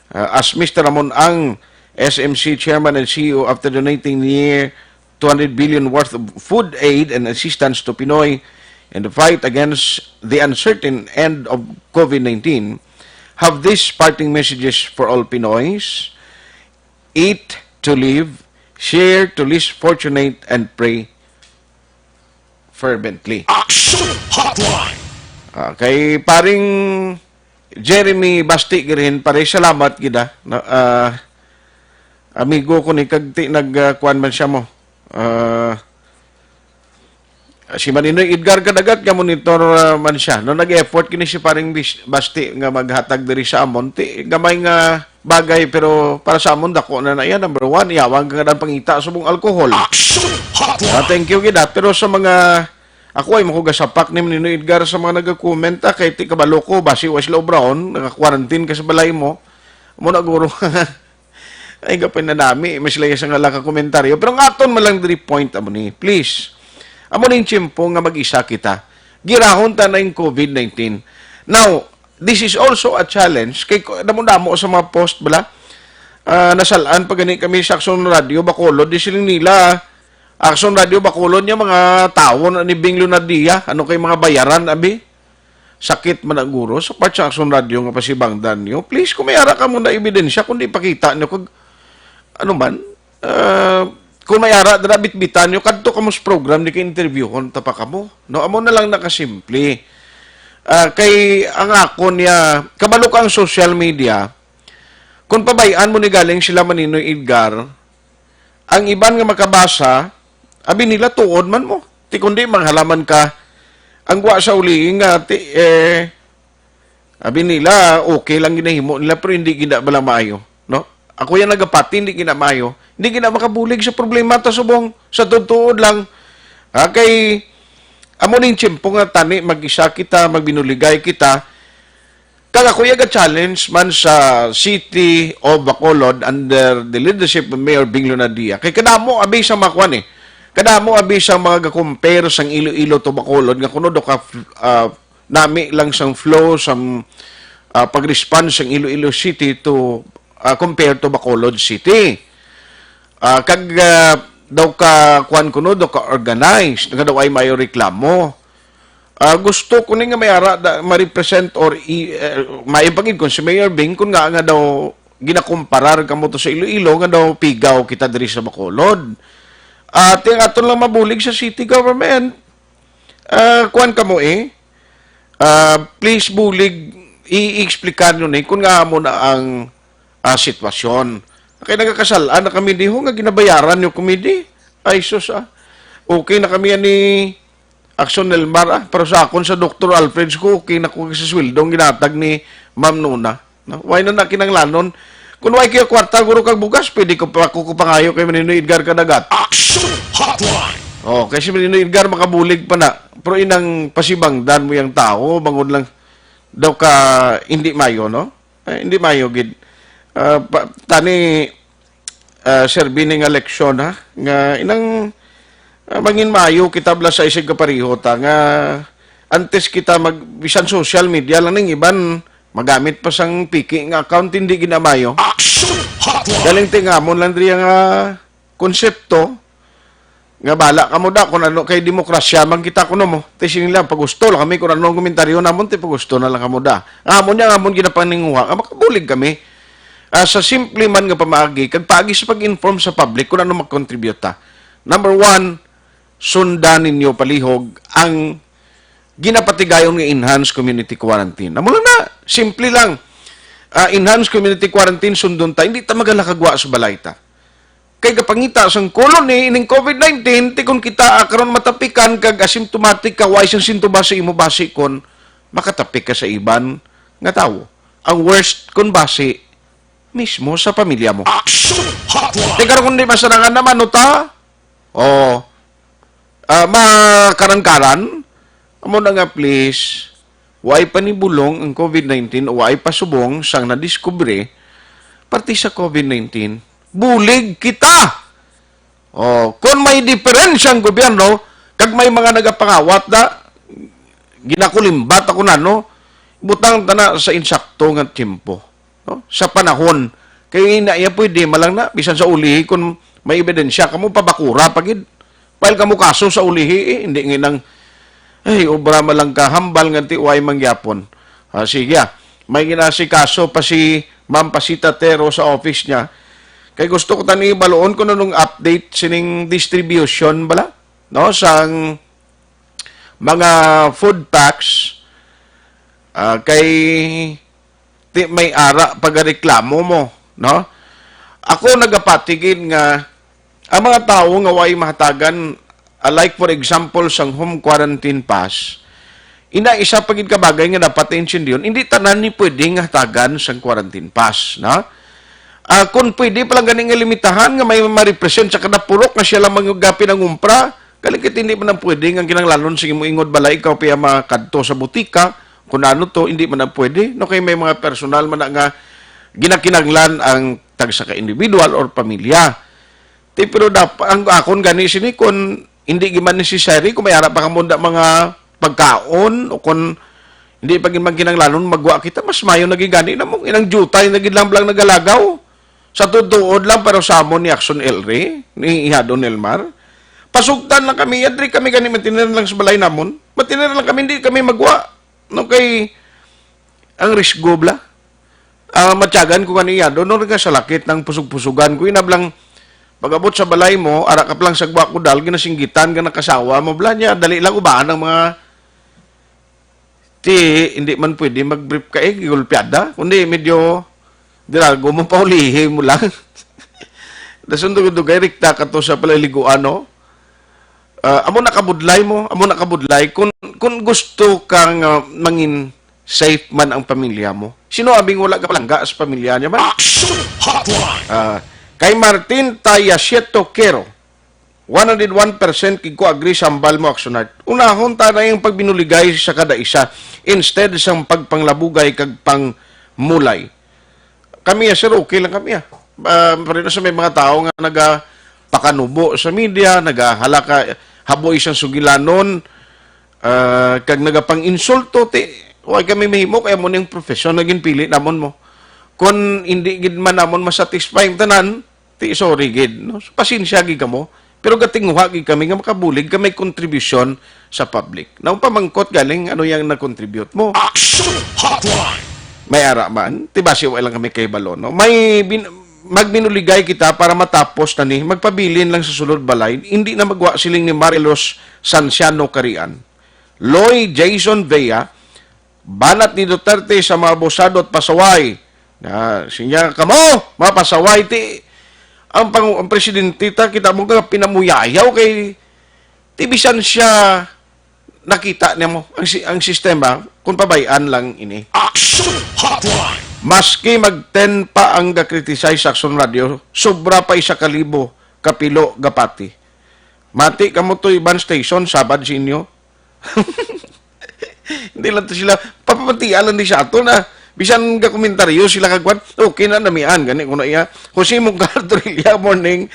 Uh, as Mister Ramon Ang, S M C Chairman and C E O, after donating near two hundred billion worth of food aid and assistance to Pinoy in the fight against the uncertain end of COVID nineteen, have these parting messages for all Pinoys. Eat to live, share to less fortunate, and pray fervently. Action Hotline. Ah, kay paring Jeremy Basti Grihin, pare, salamat gid, ah. Na, ah, amigo ko ni, kag ti nag, ah, kuwan man siya mo. Ah, si Maninoy Edgar Kadagat nga monitor, ah, man siya. No, nag-effort kini si paring Bis- Basti nga maghatag diri sa amon. Ti gamay nga bagay, pero para sa amon dako na na iya. Number one, iyawan ka nga pangita subong alcohol. Action Ah, Hotline. thank you gid, ah. Pero sa mga, ako ay makugasapak ni Maninoy Edgar sa mga nag-comment, ah, kay ti kabalo ko, basi wa sila obrahon, naka-quarantine ka sa balay mo. Mo na guro. Ay, gapay na nami, mas layo sa nga lang ka komentaryo. Pero ang aton man lang diri point amo ni, please. Amo ning tiyempo nga mag-isa kita. Girahon ta na yung COVID nineteen. Now, this is also a challenge. Kay ko- damo-damo sa mga post bala. Ah, nasalaan pa gani kami sa Aksyon Radio Bacolod, di siling nila. Aksyon Radio Bacolod niya mga tawo na ni Bing Lunardia. Ano kay mga bayaran, abi? Sakit man ang guro sa part sa Aksyon Radio nga pasibangdan niyo. Please, kung may ara ka mo na ebidensya, kung di pakita niyo kag ano man, ah, kung may ara dira bitbitan niyo, kadto ka mo sa program ni kay interviewon ta pa kamo. No, amo na lang nakasimple. Ah, kay ang akon niya, kabalo ka ang social media, kung pabay-an mo ni galing sila Maninoy Edgar, ang iban nga makabasa, abi nila tuod man mo. Ti kundi manghalaman ka, ang gwa sa uliing nga, ti, eh, abi nila, okay lang ginahimo nila, pero hindi gina bala maayo, no? Ako yan nagapati, hindi gina maayo. Hindi gina makabulig sa problema ta subong, sa tutuod lang. Ah, kay, amo ning tiyempo nga tani, mag-isa kita, magbinuligay kita, kag ako yaga challenge man sa City of Bacolod under the leadership of Mayor Bing Lunadia. Kay kadamo abi sa mga kwan eh. Kadamo abi sa mga ga-compare sang Iloilo to Bacolod nga kuno do ka ah, nami lang sang flow sang ah, pag-respond sang Iloilo City to ah, compare to Bacolod City. Ah, kag ah, daw ka kwan kuno, daw ka organized, nga daw ay mayo reklamo. Ah, gusto ko ni nga may ara da, ma-represent or i, eh, may pagid kon si Mayor Bing kun nga nga daw ginakumparar kamo to sa Iloilo nga daw pigaw kita diri sa Bacolod. At yung aton lang mabulig sa city government, ah, kuwan kamo eh, ah, please bulig, i-explicar nyo ni kung nga amo na ang ah, sitwasyon. Kay nagakasal-an na kami diho nga ginabayaran nyo kami di. Ay, sus, ah. Okay na kami ani Action Elmar, ah. Pero sa akon, sa Doktor Alfred, ko, okay na ko sa sweldo ang ginatag ni Ma'am Nona. No? Why na na kinanglanon? Kung why kayo kwarta, guro kag bugas, pwede ko pa, ko, ko pangayo kay Maninoy Edgar Kadagat. Action Hotline! Oh, kay si Maninoy Edgar makabulig pa na. Pero inang pasibangdan mo yung tao, bangod lang daw ka hindi mayo, no? Eh, hindi mayo, gid. Ah, pa, tani, ah, serbi ni nga leksyon, ha? Nga inang, ah, mangin mayo kita bala sa isig kapareho ta nga antes kita mag, bisan social media lang ning iban, magamit pa sang piki nga account, hindi ginamayo. Action Hotline! Galing tingamon lang diri nga konsepto nga bala kamo da kung ano kay demokrasya man kita kuno mo. Ti sini lang, pagusto lang kami kung ano ang komentaryo namon, ti pagusto na lang kamo da. Nga amon niya, nga amon ginapaninguha, nga makabulig kami, ah, sa simple man nga pamaagi, kag paagi sa pag-inform sa public kung ano mag-contribute ta. Number one, sundan ninyo palihog ang ginapatigayon nga enhanced community quarantine. Amo lang na, simple lang. Ah, enhanced community quarantine, sundon ta. Hindi ta magalakagwa sa balay ta. Kay gapangita sang colony ining COVID nineteen, ti kon kita, ah, karon matapikan kag asymptomatic ka, way sang sintomas sa imo basi kon makatapik ka sa iban nga tawo. Ang worst kon basi mismo sa pamilya mo. Action Hotline! Ti karon kung di masarangan naman, no ta? Oh. Ah, makaran-karan, amo na nga, please, way pa ni bulong ang COVID nineteen o way pa subong sang nadiskubre, parte sa COVID nineteen, bulig kita. Oh, kung may diferensya ang gobyerno, kag may mga nagapangawat na, ginakulimbat ako na, no? Butang ta na sa insakto nga tiyempo, no? Sa panahon. Kay na iya pwede, malang na, bisan sa ulihi, kung may ebidensya, kamo pabakura pa gid. File kamo kaso sa ulihi, eh, hindi nginang, ay, obra man lang kahambal nga ti way mangyapon. Ah, sige, ah. May ginasikaso pa si Ma'am Pasita Tero sa office niya. Kay gusto ko tani baluon kung anong update sining distribution bala, no, sang mga food packs, ah, kay ti may ara pagareklamo mo, no? Ako nagapatigid nga ang mga tawo nga way mahatagan, ah, like for example sang home quarantine pass, ina isa pa gid ka bagay nga dapat intindiyon, hindi tanan ni pwede nga hatagan sang quarantine pass, no? Ah, kung pwede pa lang gani nga limitahan nga may ma-represent sa kada purok nga siya lang magapin ang umpra, galing kit hindi man ang pwede nga kinahanglanon sa imo ingod balay ikaw pa makadto sa butika, kung ano to, hindi man ang pwede. No, kay may mga personal man na nga ginakinahanglan ang tagsa ka individual or pamilya. Ti, pero dap-, ang akon gani sini, kung hindi gid man necessary, kung may ara pa kamo da mga pagkaon, o kung hindi pa gid man kinahanglanon magwa kita, mas mayo na gid gani na mo, inang jutay na gid lang blang nagalagaw. Sa tuod lang, pero sa amon ni Action Elry, ni Ihadon Elmar, pasugtan lang kami, yadri kami gani, matiner lang sa balay namon. Matiner lang kami, hindi kami magwa. No, kay ang risgo bla. Ah, matyagan ko kaniya, doon nga sa lakit ng pusog-pusugan ko, inablang pag-abot sa balay mo, ara ka palang sagwa ko dal, ginasinggitan ka nakasawa mo, bla niya, dali lang ubahan ang mga ti, hindi man pwede mag-brief ka eh, gigulpyada, kundi medyo dirago mo, paulihi mo lang. Dasun dugay-dugay, rikta ka to sa palaliguan, no? Ah, amo na kabudlay mo, amo na kabudlay. Kung, kung gusto kang, ah, mangin safe man ang pamilya mo, sino abing wala ka palangga sa pamilya niya man? Action Hotline! Ah, kay Martin Tayasieto Quero, one hundred one percent kig ko agree sa hambal mo, Action Art. Unahon ta na yung pagbinuligay sa kada isa instead sang pagpanglabugay kag pangmulay. Kami, ah, sir, okay lang kami, ah. Ah, pero na sa may mga tao nga nagapakanubo sa media, nagahalaka, haboy sang sugilanon, ah, kag nagapang-insulto, ti, wa kami mahimo, kaya mo ning profesyon na ginpili namon mo. Kung hindi gid man namon masatisfy ang tanan, ti, sorry gid, no? So, pasensya gid kamo. Pero gatinguha gid kami nga makabulig kami kontribusyon sa public. Naong pamangkot galing, ano yang nag-contribute mo? Action Hotline! May ara man, ti basi wala lang kami kay balo, no? May bin-, magminuligay kita para matapos na ni, magpabilin lang sa sulod balay, hindi na magwa siling ni Marilos Sanciano Karian. Loy Jason Vea, banat ni Duterte sa mga abusado at pasaway. Na, sinya kamo, mga pasaway, ti, ang pang-, ang presidente ta, kita mo nga pinamuyayaw kay Ti bisan siya nakita nimo ang si-, ang sistema kung pabay-an lang ini. Action Hotline! Maski mag ten pa ang ga-criticize sa Action Radio, sobra pa isa ka libo ka pilo gapati. Mati kamo to iban station, sabad sa inyo. Hindi lang to sila, papamatian lang di sa ato na. Bisan ga komentaryo sila kagwan, okay na namian, gani ko na iya. Jose Mungkal Torilla, morning.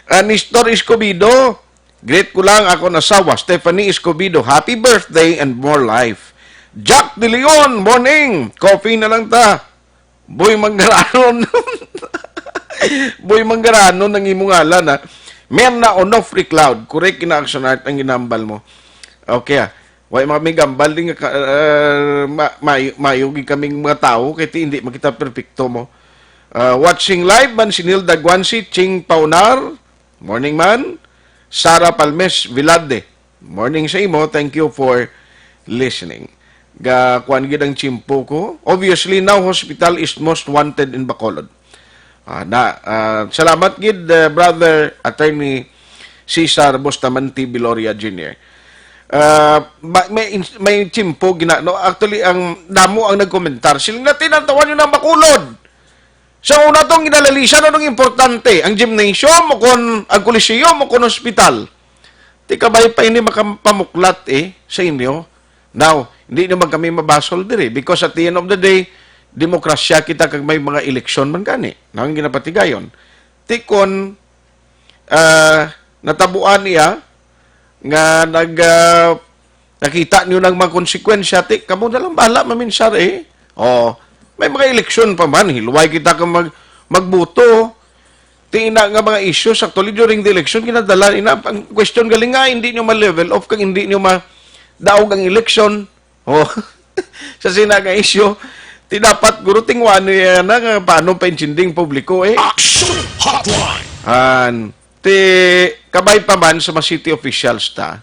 Ah, Nestor Escobedo, greet ko lang ako na asawa, Stephanie Escobedo, happy birthday and more life. Jack De Leon, morning. Coffee na lang ta. Boy Manggaranon. Boy Manggaranon ang imong ngalan, ha. Merna Onofre Cloud, correct, ina Action Art ang ginambal mo. Okay, ah. Wa man kami gambal din nga ka-, ah, ma-, may-, mayo gid kaming mga tawo kay ti hindi man kita perpekto mo. Ah, watching live man si Nilda Guansi, Ching Paunar, morning man. Sara Palmes Vilade, morning sa imo. Thank you for listening. Ga kuan gid ang tiyempo ko. Obviously, now hospital is most wanted in Bacolod. Ah, na, ah, salamat gid, ah, Brother Attorney Cesar Bustamante Viloria Junior. Ah, ma-, may ins-, may tiyempo gina-, no? Actually, ang damo ang nagkomentar. Sila na tinatawa nyo ng Bacolod. Sa una tong ginalalisan, anong importante? Ang gymnasium o kon ang Coliseum o kon hospital? Ti kabay pa ini makapamuklat, eh, sa inyo. Now, hindi naman kami mabasol diri because at the end of the day, demokrasya kita kag may mga eleksyon man gani. Na ang ginapatigayon. Ti kon, ah, natabuan niya nga nag, ah, nakita niyo nang mga konsekwensya, ti kamo na lang bahala maminsar, eh. Oh, may mga eleksyon pa man, hilway kita ka mag-, magboto. Ti ina nga mga issues, actually, during the election, ginadala ina. Ang question galing nga, hindi nyo ma-level off kag hindi nyo ma-, daog ang eleksyon. Oh, sa sina nga issue, ti dapat guro tingwa niya na nga paano paintinding publiko, eh. Action Hotline! An, ti kabay pa man sa mga city officials ta,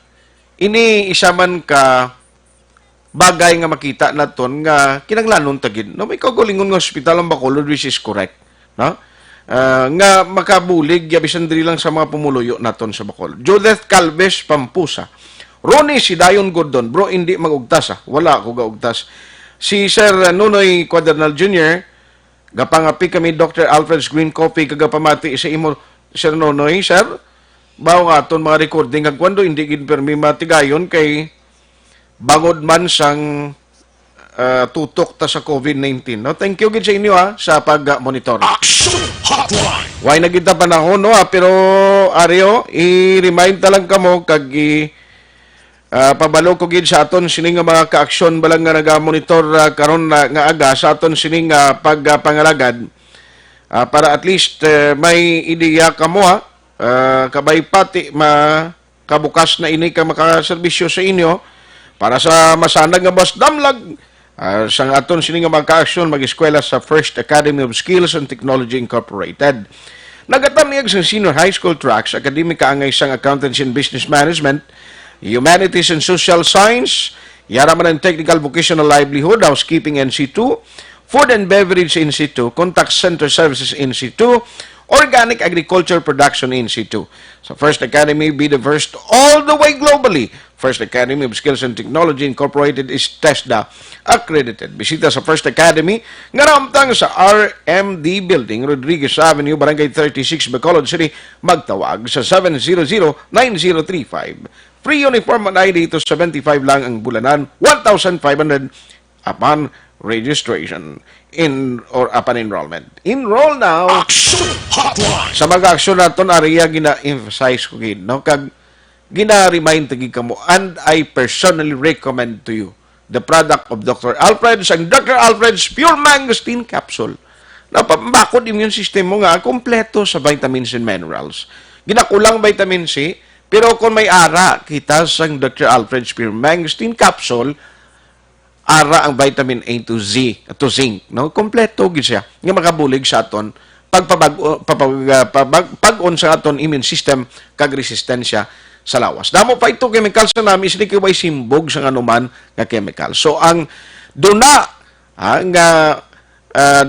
ini isa man ka bagay nga makita naton nga kinahanglanon ta gid, no? May kaugalingon nga hospital ang Bacolod, which is correct, no? Ah, nga makabulig ya bisan diri lang sa mga pumuluyo naton sa Bacolod. Judith Calves Pampusa, Ronnie, si Dayon Gordon, bro, hindi mag-ugtas, ah. Wala ako gaugtas. Si Sir Nonoy Cuadernal Junior, gapangapi kami, Doctor Alfred's Green Coffee, kagapamati sa imo, Sir Nonoy, sir. Bawo nga aton mga recording, kag kwando hindi gid permi matigayon kay bangod man sang, ah, tutok ta sa COVID nineteen, no? Thank you gid sa inyo, ha, sa pag-monitor. Action Hotline! Way na gid ta panahon, no, ha? Pero, Ario, i-remind ta lang kamo kag i-, ah, pabalo ko gid sa aton sini nga mga kaaksyon balang nga naga-monitor, ah, karon na nga aga sa aton sini nga pagpangalagad, ah, para at least, eh, may ideya kamo, ha? Ah, kabay pati ma-, kabukas na ini ka makaserbisyo sa inyo para sa masanag nga mas damlag, ah, sang aton sini nga mga kaaksyon, mag-eskwela sa First Academy of Skills and Technology Incorporated. Nagatamyag sang senior high school tracks, academic kaangay sang Accountancy and Business Management, Humanities and Social Science, yara man ang Technical Vocational Livelihood, Housekeeping N C two, Food and Beverage N C two, Contact Center Services N C two, Organic Agriculture Production N C two. Sa First Academy, be the first all the way globally. First Academy of Skills and Technology Incorporated is TESDA accredited. Bisita sa First Academy nga nahamtang sa R M D Building, Rodriguez Avenue, Barangay thirty-six, Bacolod City. Magtawag sa seven zero zero, nine zero three five. Free uniform and I D to seventy-five lang ang bulanan, one thousand five hundred upon registration in, or upon enrollment. Enroll now. Action Hotline! Sa mga aksyon naton, area gina-emphasize ko gid, no? Kag gina-remind ta gid kamo, and I personally recommend to you the product of Doctor Alfred's, ang Doctor Alfred's Pure Mangosteen Capsule. Napabakod immune system mo nga kompleto sa vitamins and minerals. Ginakulang vitamin C, pero kung may ara kita sang Doctor Alfred's Pure Mangosteen Capsule, ara ang vitamin A to Z, to zinc, no? Kompleto gid siya nga makabulig sa aton pagpabag-, papag-, ah, pabag-, pag-on sa aton immune system kag resistensya sa lawas. Damo phytochemicals sa nami, sini kay way simbog sa anuman nga chemical. So, ang duna, ah, nga, ah,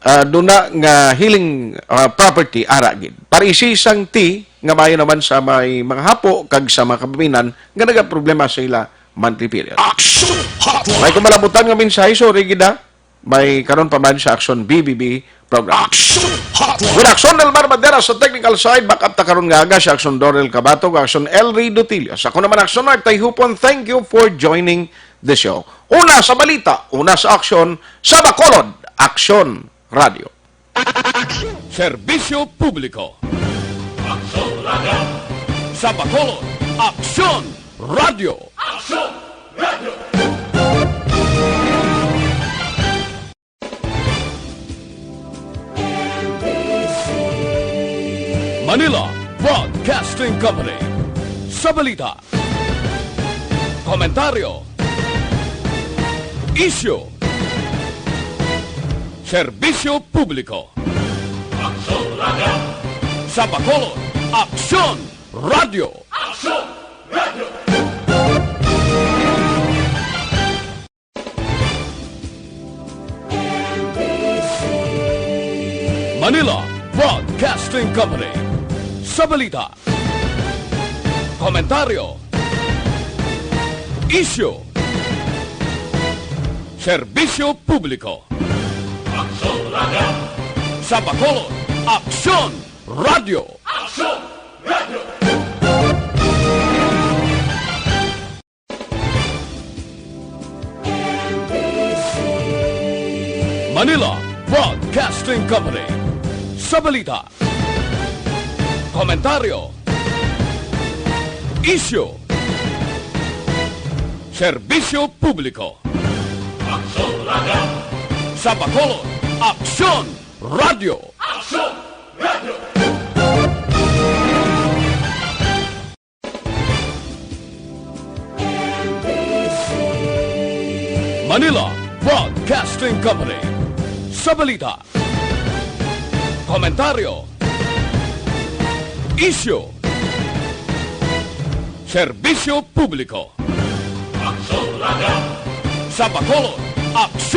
ah, duna nga healing, ah, property, ara gid. Parisi sang tea nga maayo naman sa may mga hapo kag sa mga kababayen-an nga nagaproblema sa ila monthly period. Action Hotline! May kumalabutan nga mensahe, sorry gid, ha. May karon pa man sa Action B B B program. Action Hotline! With Action Del Mar Madera sa technical side, back up ta karon nga aga sa Action Dorel Cabato, Action El Rey Dutilio. Sa ako naman, Action Art Tayhupon, thank you for joining the show. Una sa balita, una sa aksyon, sa Bacolod, Action Radio. Serbisyo publiko. Aksyon Radio. Sa Bacolod, Aksyon Radio. Aksyon Radio. Manila Broadcasting Company. Sa balita, komentaryo, isyu, serbisyo publiko. Aksyon Radio. Sa Bacolod, Aksyon Radio. Aksyon Radio. Manila Broadcasting Company. Sa balita, komentaryo, isyu, serbisyo publiko. Aksyon Radio. Sa Bacolod, Aksyon Radio. Aksyon Radio. Manila Broadcasting Company. Sa balita, komentaryo, isyu, serbisyo publiko. Aksyon Radio. Sa Bacolod, Aksyon Radio. Aksyon Radio. Manila Broadcasting Company. Sa balita, komentaryo, isyu, serbisyo publiko. Aksyon Radio. Sa Bacolod, Aksyon